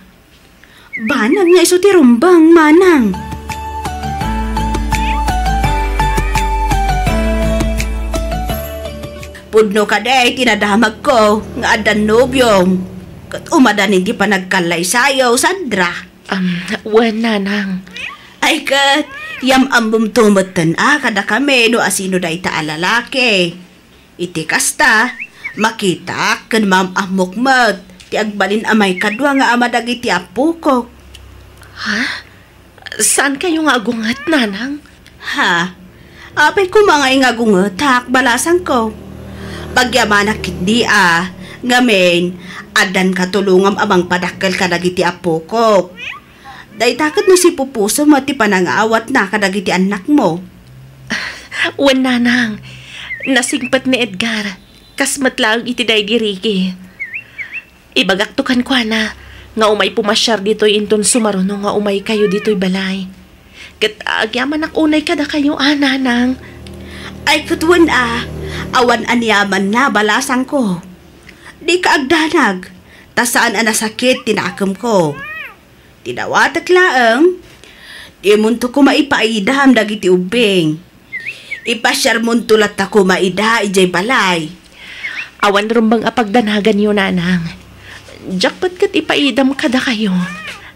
Banag nga isu ti rumbeng, manang. Pudno kadi ti nadamagko nga addan nobiom, ket umadan iti panagkallaysayo, Sandra. Am, wen, nanang. Ay ket, yam-ammomto metten a kadakami no asino dayta a lalaki. Iti kasta, makitak ken maam-ammok met ti agbalin a maikadua nga ama dagiti appokok. Ha? Saankayo nga agunget, nanang? Ha? Apay koma ngay nga agungetak, balasangko. Pagyamanak ketdi a, ngamin, addan katulongam a mangpadakkel kadagiti appokok. Dayta ket no sipupuso met ti panangaawatna kadagiti annakmo. Wen, nanang, nasingpet ni Edgar, kas met laeng iti daydi Ricky. Ibagakto kenkuana nga umay pumasiar ditoy inton sumaruno nga umaykayo ditoy balay. Ket agyamanak unay kadakayo a, nanang. Ay, ket wen a, awan aniamanna, balasangko. Dika agdanag. ta saan a nasakit ti nakemko. Ti dawatek laeng, dimonto koma ipaidam dagiti ubbing. Ipasiarmonto latta koma ida idiay balay. Awan rumbeng a pagdanaganyo, nanang. Diak met ket ipaidam kadakayo.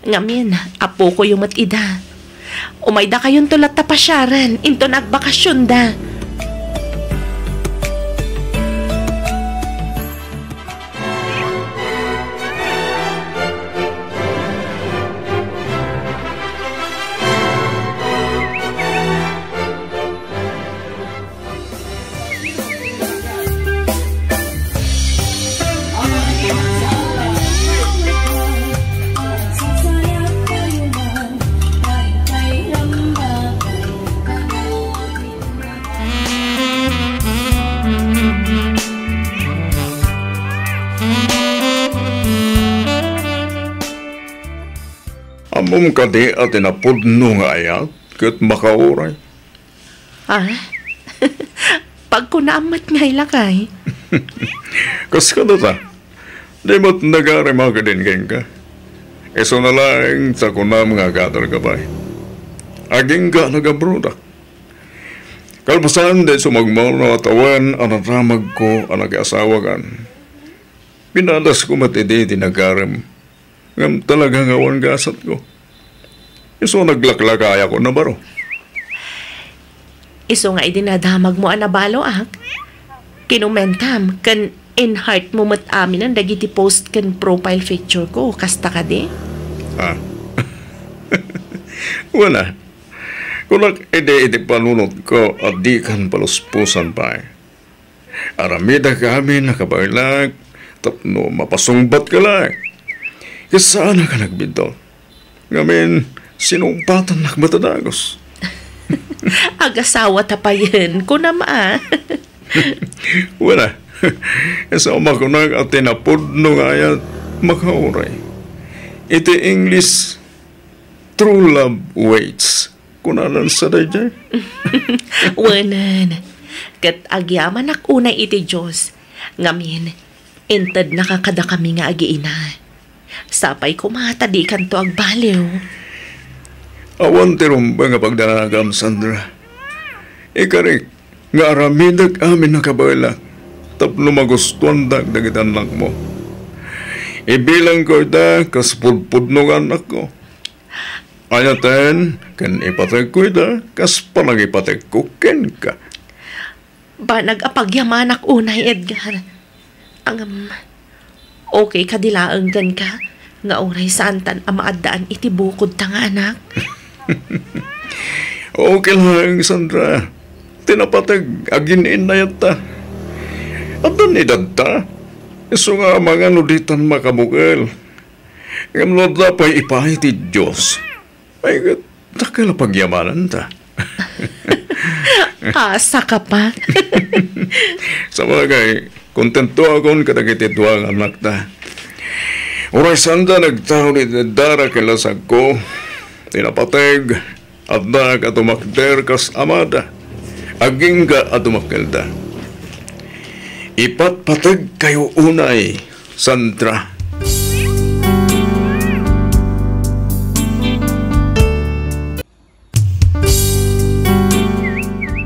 Ngamin, apokoyo met ida. Umaydakayonto latta pasiaren inton agbakasionda. Ammom kadi a ti napudno nga ayat ket makauray? Ah? Pagkunaam met ngay, lakay. Kas kadata, di met nagarem a kadin kenka. Isuna laeng ta kunam nga agatarka pay. Agingga nagabroda. Kalpasan, di sumagmamano a tawen a nadamagko a nakiasawakan. Pinadasko met idi ti nagarem. Ngem talaga nga awan gasatko. Isu naglaklakayakon a baro. Isu nga idi nadamagmo a nabaloak, kinumentam ken in-heart mo met aminen dagiti post ken profile picture ko, kasta kadi? Ah. Wala. Kunak idi iti panunotko a dikan paluspusan pay. Aramidek amin a kabaelak tapno mapasungbatka laeng. Ket saanak a nagbiddut. Ngamin, sinungbatannak met a dagus. Agasawa ta payen, kunam a. Wala. Isu a makunak a ti napudno nga ayat makauray. Iti English, true love waits. Kunanan sa daydiay? Wenen. Ket agyamanak unay iti Dios. Ngamin, intednaka kadakami nga agiina. Sapay koma ta dikanto agbaliw. Awan ti rumbeng a pagdanagam, Sandra. Ikarik nga aramidek amin a kabaelak tapno magustuandak dagiti annakmo. Ibilangko ida kas pudpudno nga annakko. Ayaten ken ipategko ida kas panangipategko kenka. Banag a pagyamanak unay, Edgar. Ngem, okay kadi laeng kenka nga uray saantan a maaddaan iti bukodta nga anak? Okay laeng, Sandra. Ti napateg, agin-innayatta. Addan edadta. Isu nga amangan no ditan makabukel. Ngem no adda pay ipaay ti Dios, ay, ket dakkel a pagyamananta. Kasaka pa. Sabagay, kontentoakon kadagiti dua nga annakta. Uray saanda nagtaud iti dara ken lasagko, ti napateg, adda a tumakder kas amada, agingga a tumakkelda. Ipatpategkayo unay, Sandra.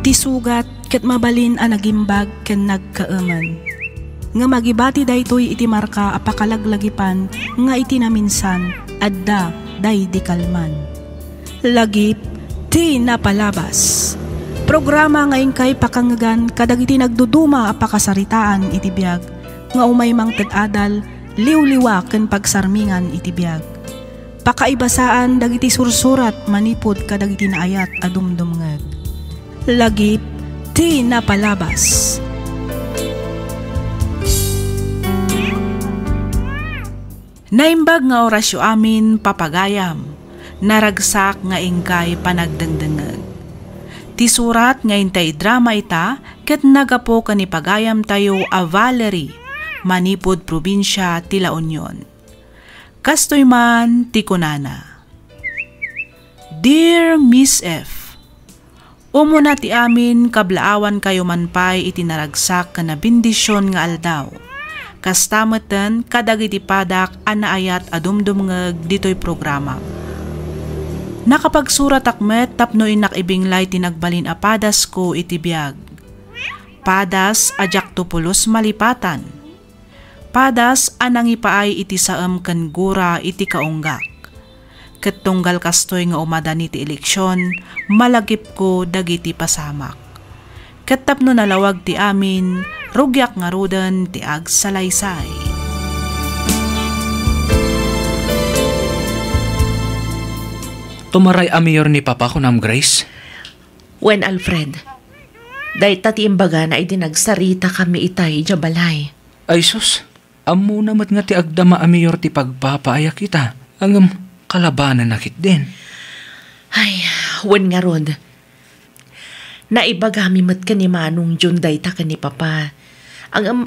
Ti sugat ket mabalin a nagimbag ken nagkaemen. Ngem agibati daytoy iti marka a pakalaglagipan nga iti naminsan, adda daydi kalman. Lagip ti napalabas. Programa nga inkay pakangngegan kadagiti nagduduma a pakasaritaan iti biag nga umay mangted adal, liwliwa ken pagsarmingan iti biag. Pakaibasaan dagiti sursurat manipud kadagiti naayat a dumdumngeg. Lagip ti napalabas. Naimbag nga orasyo amin, papagayam, naragsak nga inkay panagdengdengngeg. Ti surat nga intay drama ita ket nagapu ken ni pagayamtayo a Valerie, manipud probinsia ti La Union. Kastoy man ti kunana, Dear Miss F, Umuna ti amin, kablaawankayo man pay iti naragsak ken nabendision nga aldaw. Kasta metten kadagiti padak a naayat a dumdumngeg ditoy programam. Nakapagsuratak met tapno innak ibinglay ti nagbalin a padasko iti biag. Padas a diakto pulos malipatan. Padas a nangipaay iti saem ken gura iti kaunggak. Ket tunggal kastoy nga umadani ti eleksion, malagipko dagiti pasamak. Ket tapno nalawag ti amin, rugiak ngaruden ti agsalaysay. Tumaray a mayor ni Papa, kunam, Grace? Wen, Alfred, dayta ti imbagana idi nagsaritakami itay idiay balay. Ay sus, ammona met nga ti agdama a mayor ti pagpapaayak ita. Ngem kalabanenna ketdin. Ay, wen ngarud. Naibagami met ken ni Manong Jun dayta ken ni Papa. Ngem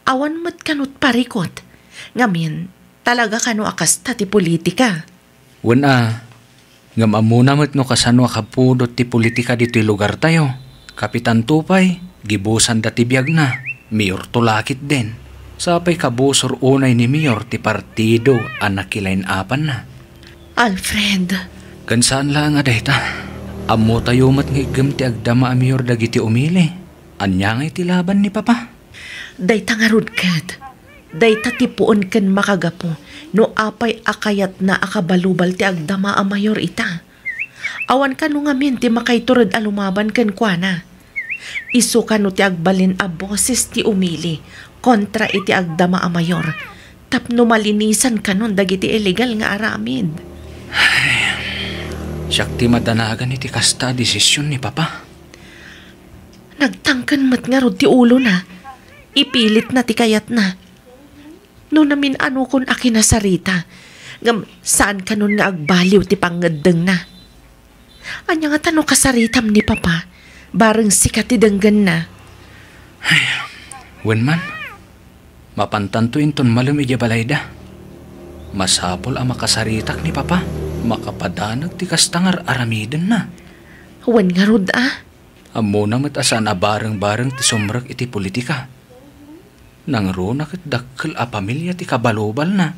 awan met kano ti parikut. Ngamin, talaga kano a kasta ti politika? Wen a, ngem ammona met no kasano a kapudot ti politika ditoy lugartayo. Kapitanto pay, gibusanda ti biagna, mayorto la ketdin. Sapay kabusor unay ni mayor ti partido a nakilain-apanna. Alfred. Ken saan laeng a dayta. Ammotayo met nga iggem ti agdama a mayor dagiti umili. Ania ngay ti laban ni Papa? Dayta ngarud ket, dayta ti puon ken makagapu no apay a kayatna a kabalubal ti agdama a mayor ita. Awan kano ngamin ti makaitured a lumaban kenkuana. Isu kano ti agbalin a boses ti umili kontra iti agdama a mayor tapno malinisan kanon dagiti illegal nga aramid. Siak ti madanagan iti kasta a desisyon ni Papa. Nagtangken met ngarud ti ulona. Ipilitna ti kayatna. No namin-anokon a kinasarita, ngem saan kanon nga agbaliw ti pangngeddengna. Ania ngata no kasaritam ni Papa, bareng sika ti denggenna? Ay, wen man, mapantanto inton malem idiay balayda. Masapul a makasaritak ni Papa, makapadanag ti kasta nga ar-aramidenna. Wen ngarud a? Ammona met a saan a bareng-bareng ti sumrek iti politika. Nangruna ket dakkel a pamilia ti kabalubalna.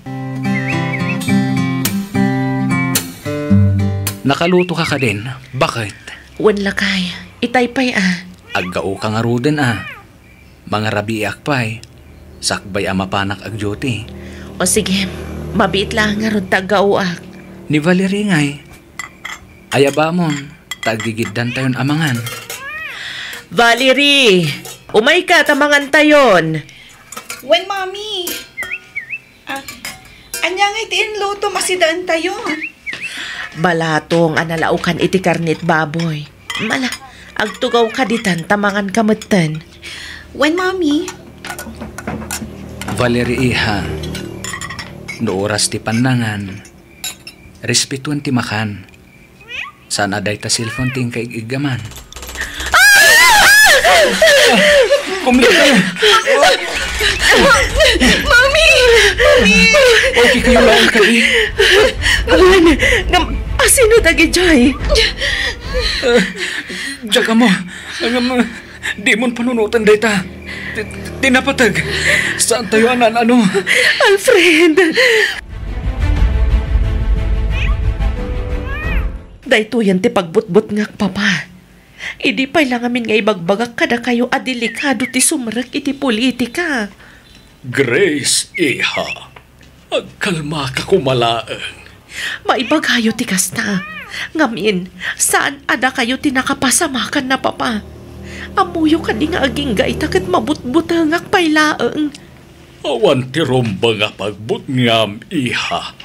Nakalutoka kadin, baket? Wen lakay, itay pay a. Aggaoka ngaruden a. Mangarabiiak pay, sakbay a mapanak agduty. O sige, mabiit laeng ngarud ta aggaoak. Ni Valerie ngay, ayabamon, ta aggigiddantayon a mangan. Valerie, umayka ta mangantayon. Wen, Mami. Ah, ania ngay ti inlutom a sidaentayo? Balatong a nalaokan iti karnet baboy. Mala, agtugawka ditan ta manganka metten. Wen, Mami. Valerie, iha, no oras ti pannangan, respetuen ti makan. Saan a dayta cellphone ti inka ig-iggaman. Kumlek kayo. Mami! Mami! Okay kayo lang kadi? Wen, ngem, asino dagidiay? Ah, diak ammo. Ngem, dimon panunoten dayta. Ti, ti napateg. Saantayo a naan-ano. Alfred! Daytoyen ti pagbutbutngak, Papa. Idi pay la ngamin nga ibagbagak kadakayo a delikado ti sumrek iti politika. Grace, iha, agkalmaka koma laeng. Maibagayo ti kasta. Ngamin, saan a dakayo ti nakapasamakanna, Papa. Ammoyo kadi nga agingga ita ket mabutbutengak pay laeng. Awan ti rumbeng a pagbutngam, iha.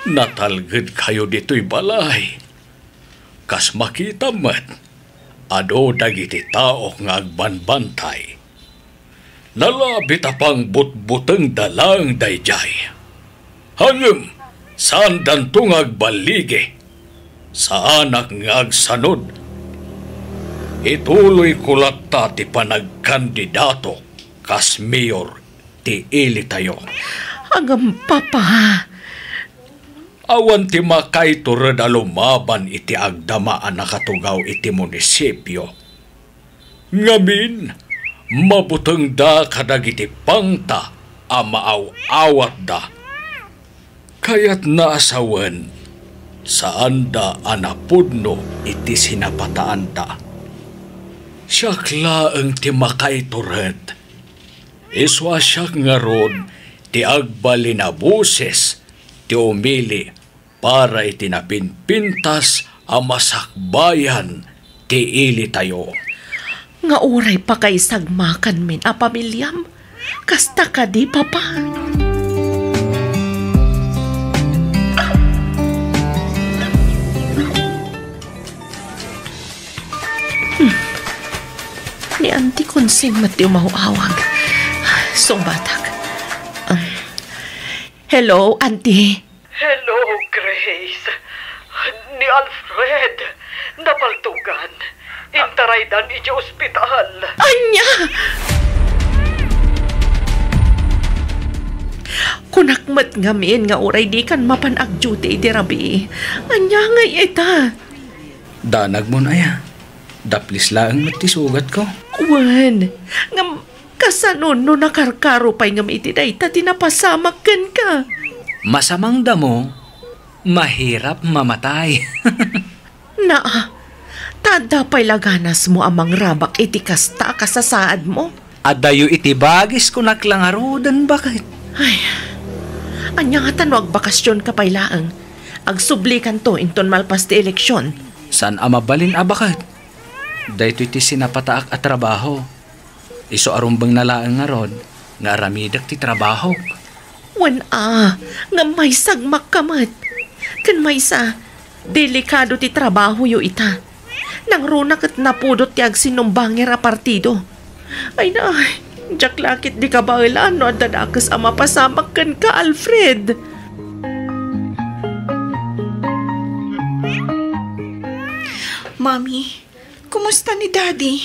Natalgedkayo ditoy balay. Kas makitam met, adu dagiti tao nga agbanbantay. Nalabit a pangbutbutengda laeng daydiay. Ngem, saandanto nga agballigi. Saanak nga agsanud. Ituloyko latta ti panagkandidato kas mayor ti ilitayo. Ngem, Papa. Awan ti makaitured a lumaban iti agdama a nakatugaw iti munisipio. Ngamin, mabutengda kadagiti pangta a maaw-awatda. Kayatna a sawen, saanda a napudno iti sinapataanda. Siak laeng ti makaitured. Isu a siak ngarud ti agbalin a boses ti umili para iti napinpintas a masakbayan ti ilitayo. Nga uray pakaisagmakanmin a pamiliam, kasta kadi, Papa? Hmm. Ni Auntie Consing met ti umaw-awag. Sungbatak. Um, hello, Auntie. Hello, Grace. Ni Alfred, napaltugan. Intaraydan iti ospital. Ania? Kunak met ngamin nga uray dikan mapan agduty iti rabii. Ania ngay ita? Danagmon aya? Daplis laeng met ti sugatko. Wen, ngem kasano no nakarkaro pay ngem iti dayta ti napasamak kenka? Masamang damo, mahirap mamatay. Naa, ta adda pay la ganasmo a mangrabak iti kasta a kasasaadmo? Adayo iti bagis kunak la ngaruden, baket. Ay, ania ngata no agbakasionka pay laeng? Agsublikanto inton malpas ti eleksion. Saan a mabalin a baket? Daytoy ti sinapataak a trabaho. Isu a rumbengna laeng ngarud nga aramidek ti trabahok. Wen a, ngem maisagmakka met. Ken maysa, delikado ti trabahoyo ita. Nangruna ket napudot ti agsinumbangir a partido. Ay na, diak la ket di kabaelan no adda dakes a mapasamak kenka, Alfred. Mami, kumusta ni Daddy?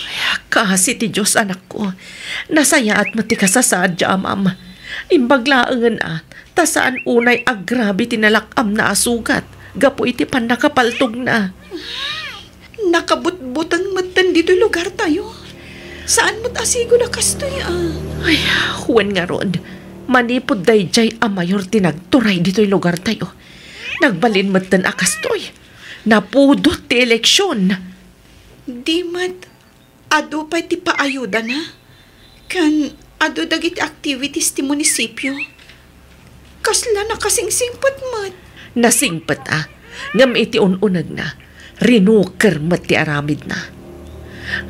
Kaasi ti Dios, anakko. Nasayaat met ti kasasaad ti amam. Imbag laengen a, ta saan unay agrabe ti nalak-amna a sugat gapu iti pannakapaltogna. Nakabutbuteng metten ditoy lugartayo. Saan met a sigud a kastoy a. Ay, wen ngarud, manipud daydiay a mayor ti nagturay ditoy lugartayo, nagbalin metten a kastoy. Napudot ti eleksion. Di met adu pay ti paayudana? Ken adu dagiti activities ti munisipio. Kasla nakasingsingpet met. Nasingpet a, ngem iti un-unegna, rinuker met ti aramidna.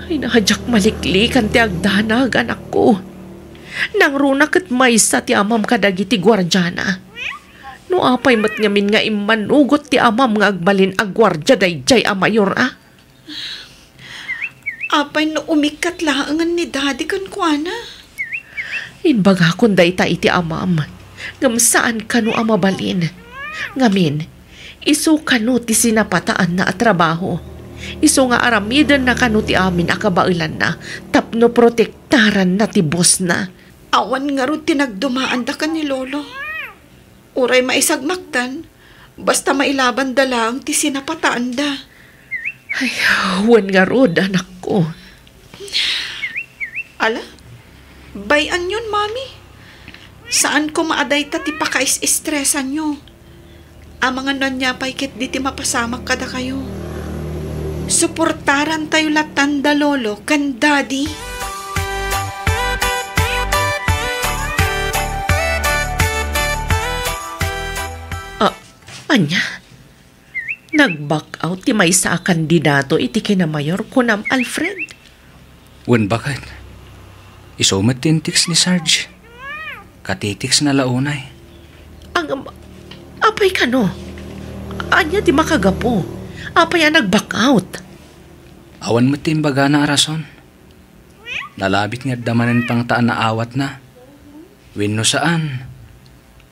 Ay, na, diak maliklikan ti agdanag, anakko. Nangruna ket maysa ti amam kadagiti guardiana. No apay met ngamin nga immanugot ti amam nga agbalin a guardia daydiay a mayor a? Apay no umikkat laengen ni Daddy kenkuana? Imbagakon dayta iti amam, ngem saan kano a mabalin. Ngamin, isu kano ti sinapataanna a trabaho. Isu nga aramidenna kano ti amin a kabaelanna tapno protektaranna ti bossna. Awan ngarud ti nagdumaanda ken ni Lolo. Uray maisagmaktan, basta mailabanda laeng ti sinapataanda. Ay, wen ngarud, anakko. Ala, bay-anyon, Mami. Saan koma a dayta ti pakais-estresanyo. Amangan no ania pay ketdi ti mapasamak kadakayo. Suportarantayo lattan da Lolo ken Daddy. Ah, ania? Nag-back out ti maysa a kandidato iti kinamayor, kunam, Alfred? Wen, baket. Isu met ti in-text ni Sarge. Kati-text na la unay. Ang, apay kano? Ania ti makagapu? Apay a nag-back out? Awan met ti imbagana a rason. Nalabit nga adda manen pangta a naawatna. Wenno saan,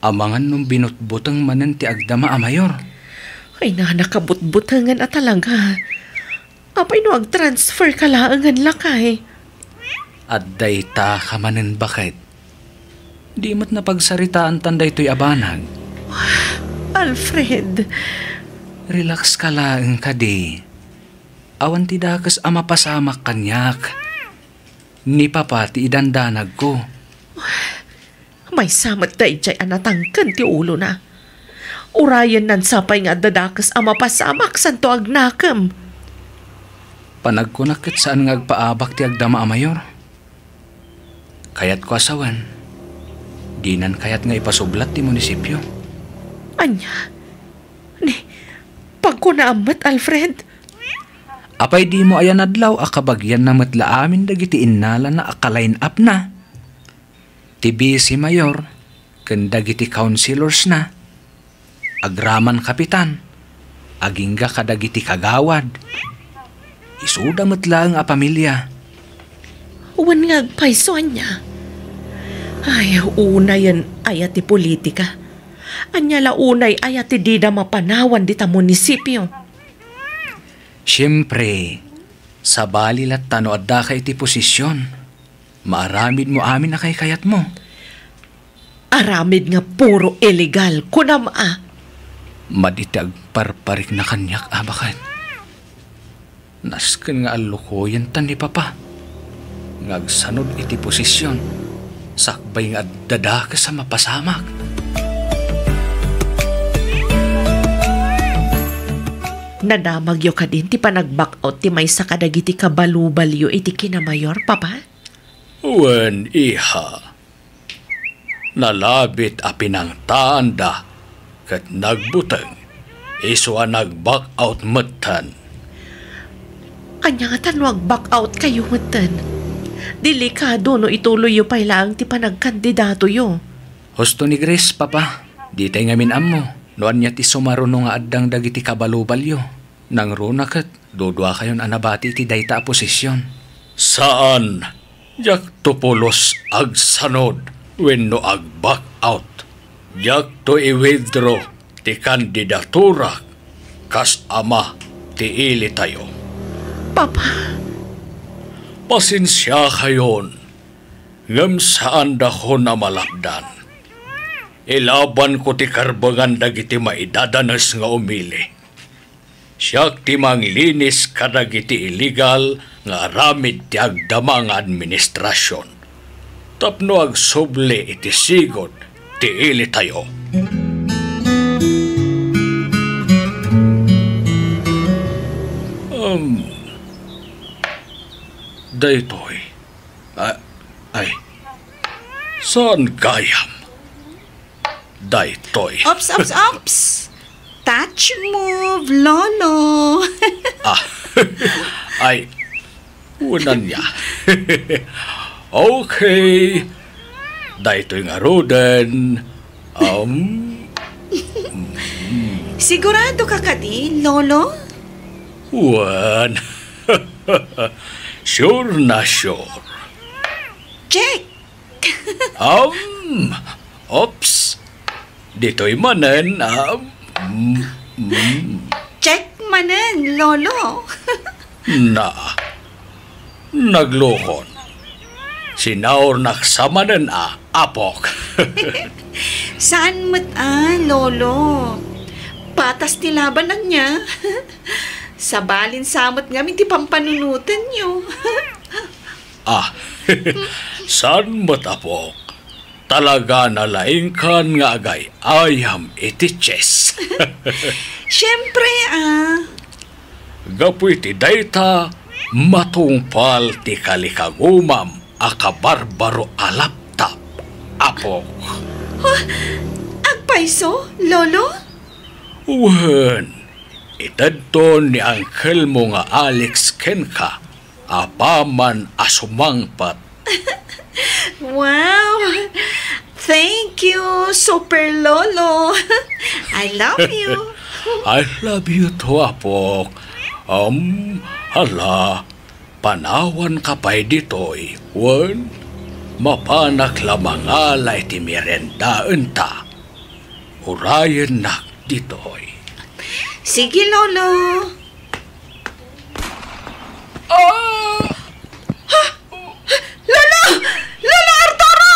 amangan no binutbuteng manen ti agdama a mayor. Ay, na, nakabutbutengen a talaga. Apay no agtransfer ka laengen lakay? Adda ita ka manen, baket. Di met napagsaritaantan daytoy a banag. Alfred. Relax ka laeng kadi. Awan ti dakes a mapasamak kaniak. Ni Papa ti idandanagko. Maysa met daydiay a natangken ti ulona. Urayenna sapay nga adda dakes a mapasamak santo agnakem. Panagkunak ket saan nga agpaabak ti agdama a mayor. Kayatko a sawen, dinan kayat nga ipasublat ti munisipio. Ania? Ni, pagkunaam met, Alfred? Apay dimo ayan adlaw a kabagianna met la amin dagiti innalana a ka-line up-na? Ti vice mayor ken dagiti councilors-na, agraman kapitan, agingga kadagiti kagawad. Isuda met laeng a pamilia. Wen nga agpayso ania? Ay, unayen aya ti politika? Ania la unay aya ti dida mapanawan dita munisipio? Siempre, sabali latta no addaka iti posisyon. Maaramidmo amin a kaykayatmo. Aramid nga puro illegal, kunam a. Madi ti agparparikna kaniak, a baket. Nasken nga allokoyenta ni Papa nga agsanod iti posisyon sakbay nga adda dakes a mapasamak. Nadamagyo kadin ti panag-back out ti maysa kadagiti kabalubalyo iti kinamayor, Papa? Wen, iha. Nalabit a pinangtaanda ket nagbuteng, isu a nag-back out metten. Ania ngata no ag-back out kayo metten? Delikado no ituloyyo pay laeng ti panagkandidatoyo. Husto ni Grace, Papa. Ditay ngamin ammo no ania ti sumaruno nga addang dagiti kabalubalyo. Nangruna ket duduakayon a nabati iti dayta a posisyon. Saan. Diakto pulos agsanod wenno ag-back out. Diakto i-withdraw ti kandidaturak kas ama ti ilitayo. Papa. Pasensiakayon, ngem saandakon a malapdan. Ilabanko ti karbengan dagiti maidadanes nga umili. Siak ti manglinis kadagiti illegal nga aramid ti agdama nga administrasion tapno agsubli iti sigud ti ilitayo. Um, daytoy. A-, ay, saan gayam? Daytoy. Ops, ops, ops! Touch move, Lolo! Ah, ay, unan niya. Okay. Daytoy ngaruden. Um, Sigurado ka kadi, Lolo? Wen. Sure na sure. Check! Um, oops. Ditoy manen, um, mm, mm. Check manen, Lolo. Na, naglukon. Sinaurnak sa manen a, apok. Saan met a, Lolo? Patas ti laban ania. Sabalin sa met ngamin ti pampanunotenyo. Ah, saan met, apok? Talaga nalaingkan nga agay-ayam iti chess. Siempre, ah. Gapu iti dayta, matungpal ti kalikagumam a kabarbaro a laptop, apok. Huh? Agpayso, Lolo? Wen, itedton ni angkelmo nga Alex kenka apaman a sumangpet. Wow! Thank you, Super Lolo. I love you. I love you too, apok. Um, hala, panawanka pay ditoy, wen? Mapanak la mangala iti meriendaenta. Urayennak ditoy. Sige, Lolo. Ah! Ha? Lolo! Lolo Arturo!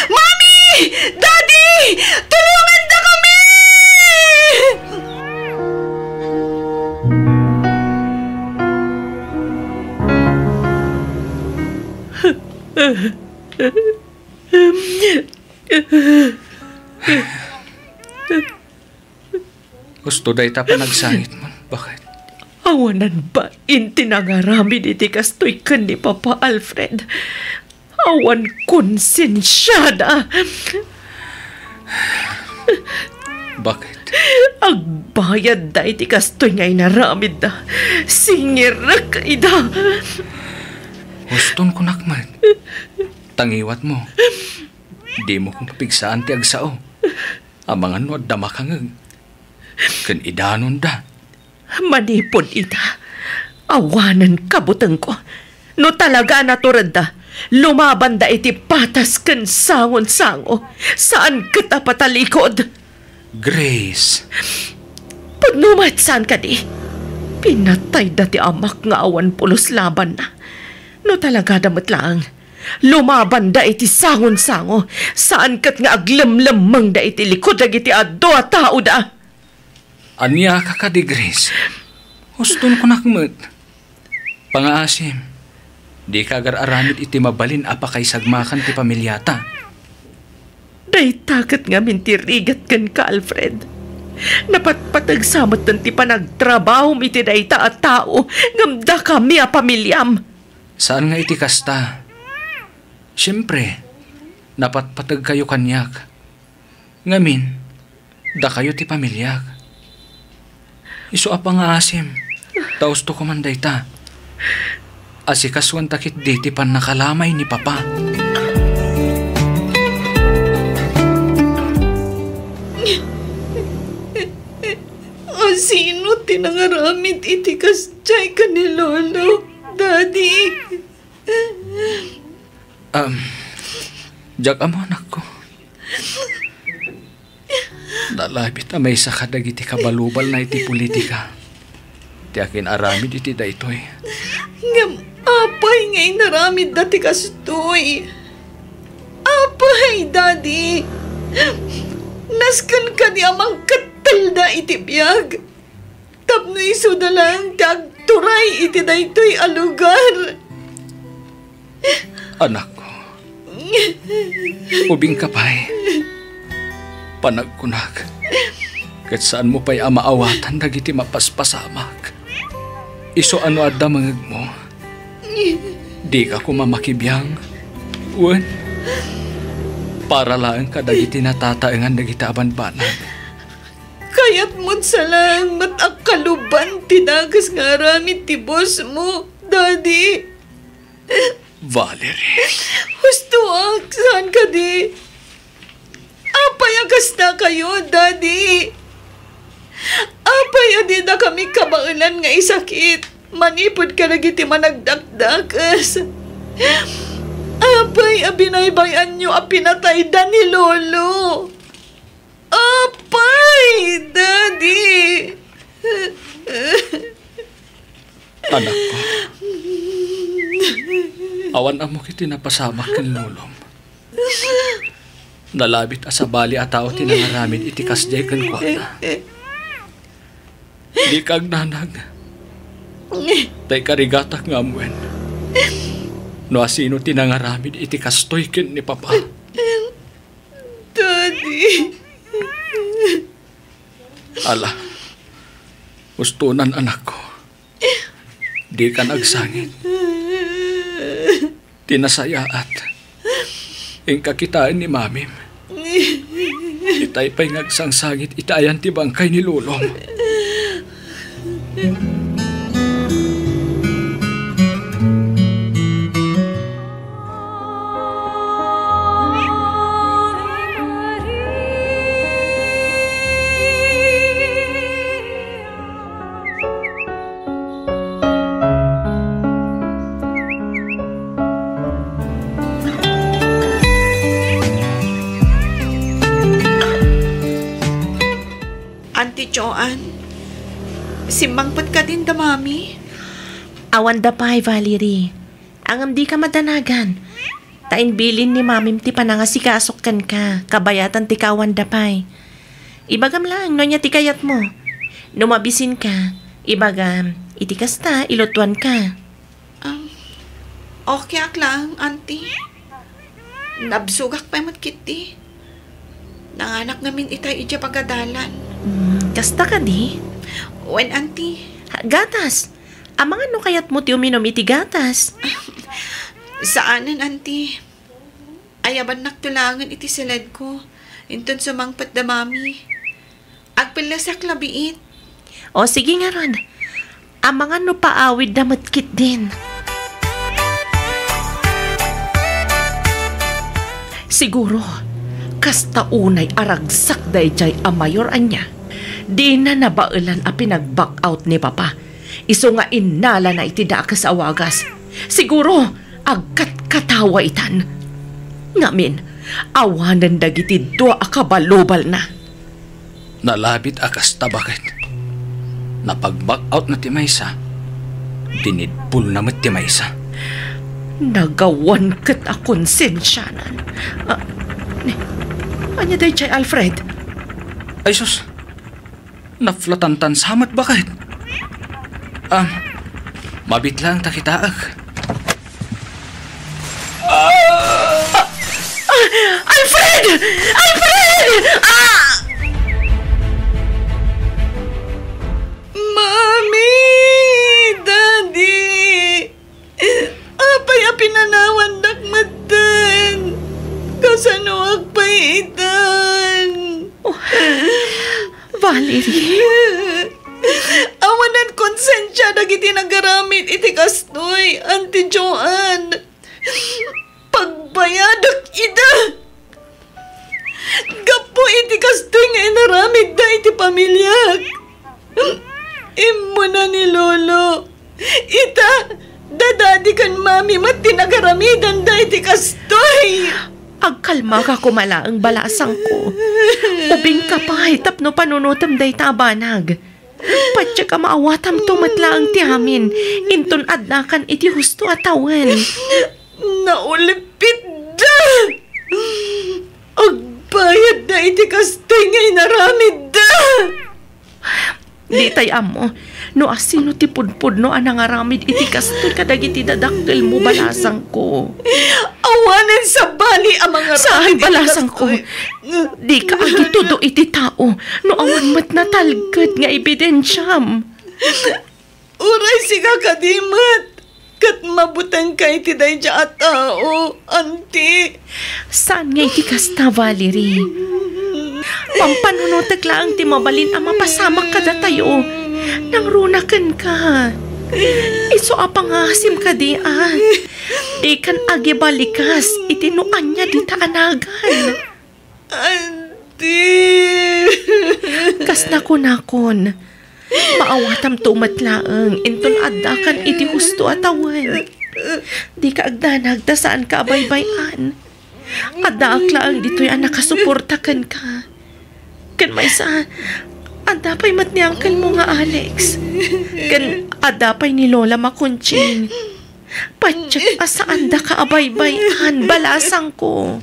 Mami! Daddy! Tulongandakami! Husto dayta panagsangitmo. Bakit? Awanan bain ti nangaramid iti kastoy ken ni Papa Alfred. Awan konsensiada. Bakit? Agbayadda iti kastoy nga inaramidda. Singirek ida. Huston kunak met. Tangiwatmo. Dimo kong papigsaan ti agsao. Amangan no adda makangeg. Ken idanonda. Manipud ita, awanen kabutengko. No talaga a naturedda, lumabanda iti patas ken sangon-sango, saan ket a patalikod. Grace. Pudno met saan kadi. Pinatayda ti amak nga awan pulos labanna. No talagada met laeng, lumabanda iti sangon-sango, saan ket nga aglemlemmengda iti likod dagiti adu a taoda. Ania ka kadi, Grace? Huston kunak met. Pangaasim, dika agar-aramid iti mabalin a pakaisagmakan ti pamiliata. Dayta ket ngamin ti rigat kenka, Alfred. Napatpateg sa metten ti panagtrabahom iti dayta a tao ngem dakami a pamiliam. Saan nga iti kasta. Siempre, napatpategkayo kaniak. Ngamin, dakayo ti pamiliak. Isu a pangaasim, ta husto ko man dayta. Asikasuanta ketdi ti pannakalamay ni Papa. Asino ti nangaramid iti kasdiay ken ni Lolo, Daddy? Um, diak ammo, anakko. Nalabit a maysa kadagiti kabalubalna iti politika ti akin-aramid iti daytoy. Ngem apay nga inaramidda ti kastoy? Apay, Daddy? Nasken kadi a mangkettelda iti biag? Tapno isuda laeng ti agturay iti daytoy a lugar. Anakko, ubingka pay. Panagkunak, ket saanmo pay a maawatan dagiti mapaspasamak. Isu a no adda mangegmo, dika koma makibiang. Wen, para laeng kadagiti natataengan dagiti a banbanag. Kayatmon sa laeng met a kaluban ti dakes nga aramid ti bossmo, Daddy. Valerie. Hustoak, saan kadi? Apay a kasta kayo, Daddy? Apay a dida kami kabaelan nga isakit manipud kadagiti managdakdakes? Apay a binaybay-anyo a pinatayda ni Lolo? Apay, Daddy! Anakko, awan ammok iti napasamak ken lolom. Nalabit a sabali a tao ti nangaramid iti kasdiay kenkuana. Dika agnanag. Ta ikarigatak nga ammoen no asino ti nangaramid iti kastoy ken ni Papa. Daddy. Ala, hustonan, anakko. Dikan agsangit. Ti nasayaat, inka kitaen ni Mamim. Itay pay nga agsangsangit iti ayan ti bangkay ni Lolom. Auntie Joan, simmangpet kadin da Mami? Awan da pay, Valerie. Ngem dika madanagan. Ta imbilin ni Mamim ti panangasikasok kenka, kabayatan ti kaawan da pay. Ibagam laeng no ania ti kayatmo. No mabisinka, ibagam, iti kasta, ilutuanka. Um, okay ak laeng, Auntie. Nabsogak pay met ketdi. Nanganak ngamin itay idiay pagadalan. Mm, Kasta kadi? Wen, Auntie. Gatas. Amangan no kayatmo ti uminum iti gatas. Saanen, Auntie. Ayabannakto laengen iti siledko. Inton sumangpet da Mami. Agpellesak labiit. O, sige ngarud. Amangan no paawidda met ketdin. Siguro, kasta unay a ragsak daydiay a mayor ania, dina nabaelan a pinag-back out ni Papa. Isu nga innalana iti dakes a wagas. Siguro, agkatkatawa itan. Ngamin, awanen dagiti dua a kabalubalna. Nalabit a kasta, baket. Napag-back out na ti maysa. Dinidpul na met ti maysa. Nagawan ket a konsensianan. Ah, ni, ania daydiay, Alfred? Ay sus, naflatantan sa met, baket. Ah, mabit lang ta kitaek. Ah! Ah! Alfred! Alfred! Ah! Mami! Daddy! Apay a pinanawandak metten? Kasanoak pay itan? Oh, Valerie. Awanen konsensia dagiti nagaramid iti kastoy, Auntie Joanne. Pagbayadak ida. Gapu iti kastoy nga inaramidda iti pamiliak. Immuna ni Lolo. Ita, da Daddy ken Mami met ti nagaramidanda iti kastoy. Agkalmaka koma laeng, balasangko. Ubingka pay tapno panunotem dayta a banag. Patiek a maawatamto met laeng ti amin, inton addakan iti husto a tawen. Naulipitda! Agbayadda iti kastoy nga inaramidda! Ditay ammo no asino ti pudpudno a nangaramid iti kastoy kadagiti dadakkelmo, balasangko. Awanen sabali a mangaramid iti kastoy. Saan, balasangko. Dika agitudo iti tao no awan met natalged nga ebidensiam. Uray sika kadi met, ket mabutengka iti daydiay a tao, Auntie. Saan nga iti kasta, Valerie. Pampanunotek laeng ti mabalin a mapasamak kadatayo. Nangruna kenka. Isu a pangaasim kadi a dikan agibalikas iti no ania dita a nagan. Auntie! Kas nakunakon, maawatamto met laeng inton addakan iti husto a tawen. Dika agdanag ta saanka a baybay-an. Addaak laeng ditoy a nakasuporta kenka. Ken maysa, adda pay met ni uncle mo nga Alex. Ken adda pay ni Lola Makunching. Patiek a saandaka a baybay-an, balasangko.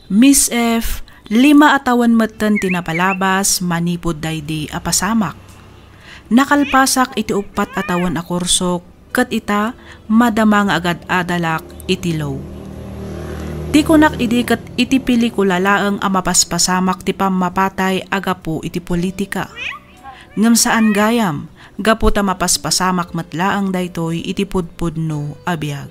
Miss F, lima a tawen metten ti napalabas manipud daydi a pasamak. Nakalpasak iti uppat a tawen a kursok ket ita, madama nga agad-adalak iti law. Ti kunak idi ket iti pelikula laeng a mapaspasamak ti pammapatay a gapu iti politika. Ngem saan gayam, gapu ta mapaspasamak met laeng daytoy iti pudpudno a biag.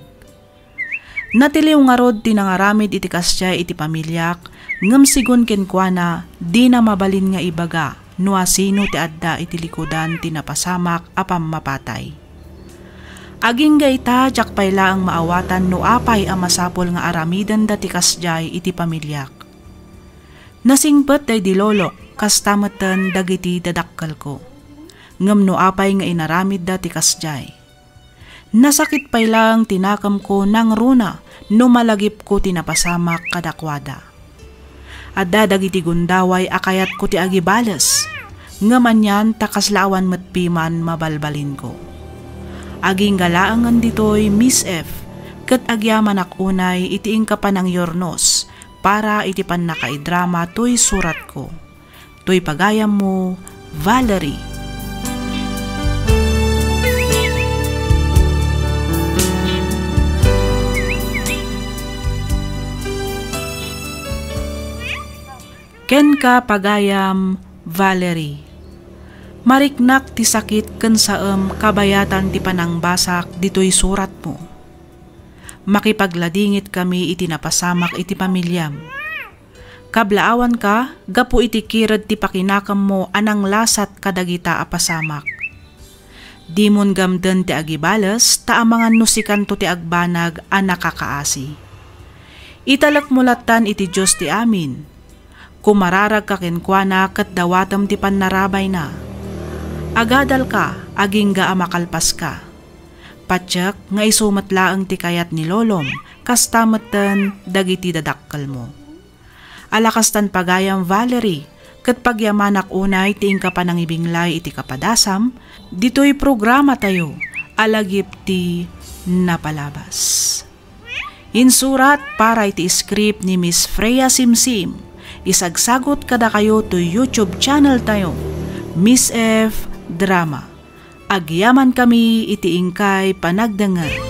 Natiliw ngarud ti nangaramid iti kasdiay iti pamiliak, ngem sigun kenkuana, dina mabalin nga ibaga no asino ti adda iti likudan ti napasamak a pammapatay. Agingga ita, diak pay laeng maawatan no apay a masapul nga aramidenda ti kasdiay iti pamiliak. Nasingpet daydi lolo, kasta metten dagiti dadakkelko. Ngem no apay nga inaramidda ti kasdiay. Nasakit pay laeng ti nakemko nangruna no malagipko ti napasamak kadakuada. Adda dagiti gundaway a kayatko ti agibales, ngem anian ta kasla awan met piman mabalbalinko. Agingga laengen ditoy, Miss F, ket agyamanak unay iti inka panangyurnos para iti pannakaidrama toy suratko. Toy pagayammo, Valerie. Kenka, pagayam Valerie, mariknak ti sakit ken saem kabayatan ti panangbasak ditoy suratmo. Makipagladingit kami iti napasamak iti pamiliam. Kablaawanka gapu iti kired ti pakinakemmo a nanglasat kadagita a pasamak. Dimon gamden ti agibales, ta amangan no sikanto ti agbanag a nakakaasi. Italekmo lattan iti Dios ti amin. Kumararagka kenkuana ket dawatem ti pannarabayna. Agadalka, agingga a makalpaska. Patiek nga isu met laeng ti kayat ni lolom, kasta metten dagiti dadakkelmo. Alakastan, pagayam Valerie, ket pagyamanak unay ti inka panangibinglay iti kapadasam ditoy programatayo a Lagip ti Napalabas. Insurat para iti script ni Miss Freya Simsim. Isagsagut kadakayo to YouTube channel tayo, Miss F Drama. Agyamankami iti inkay panagdengngeg.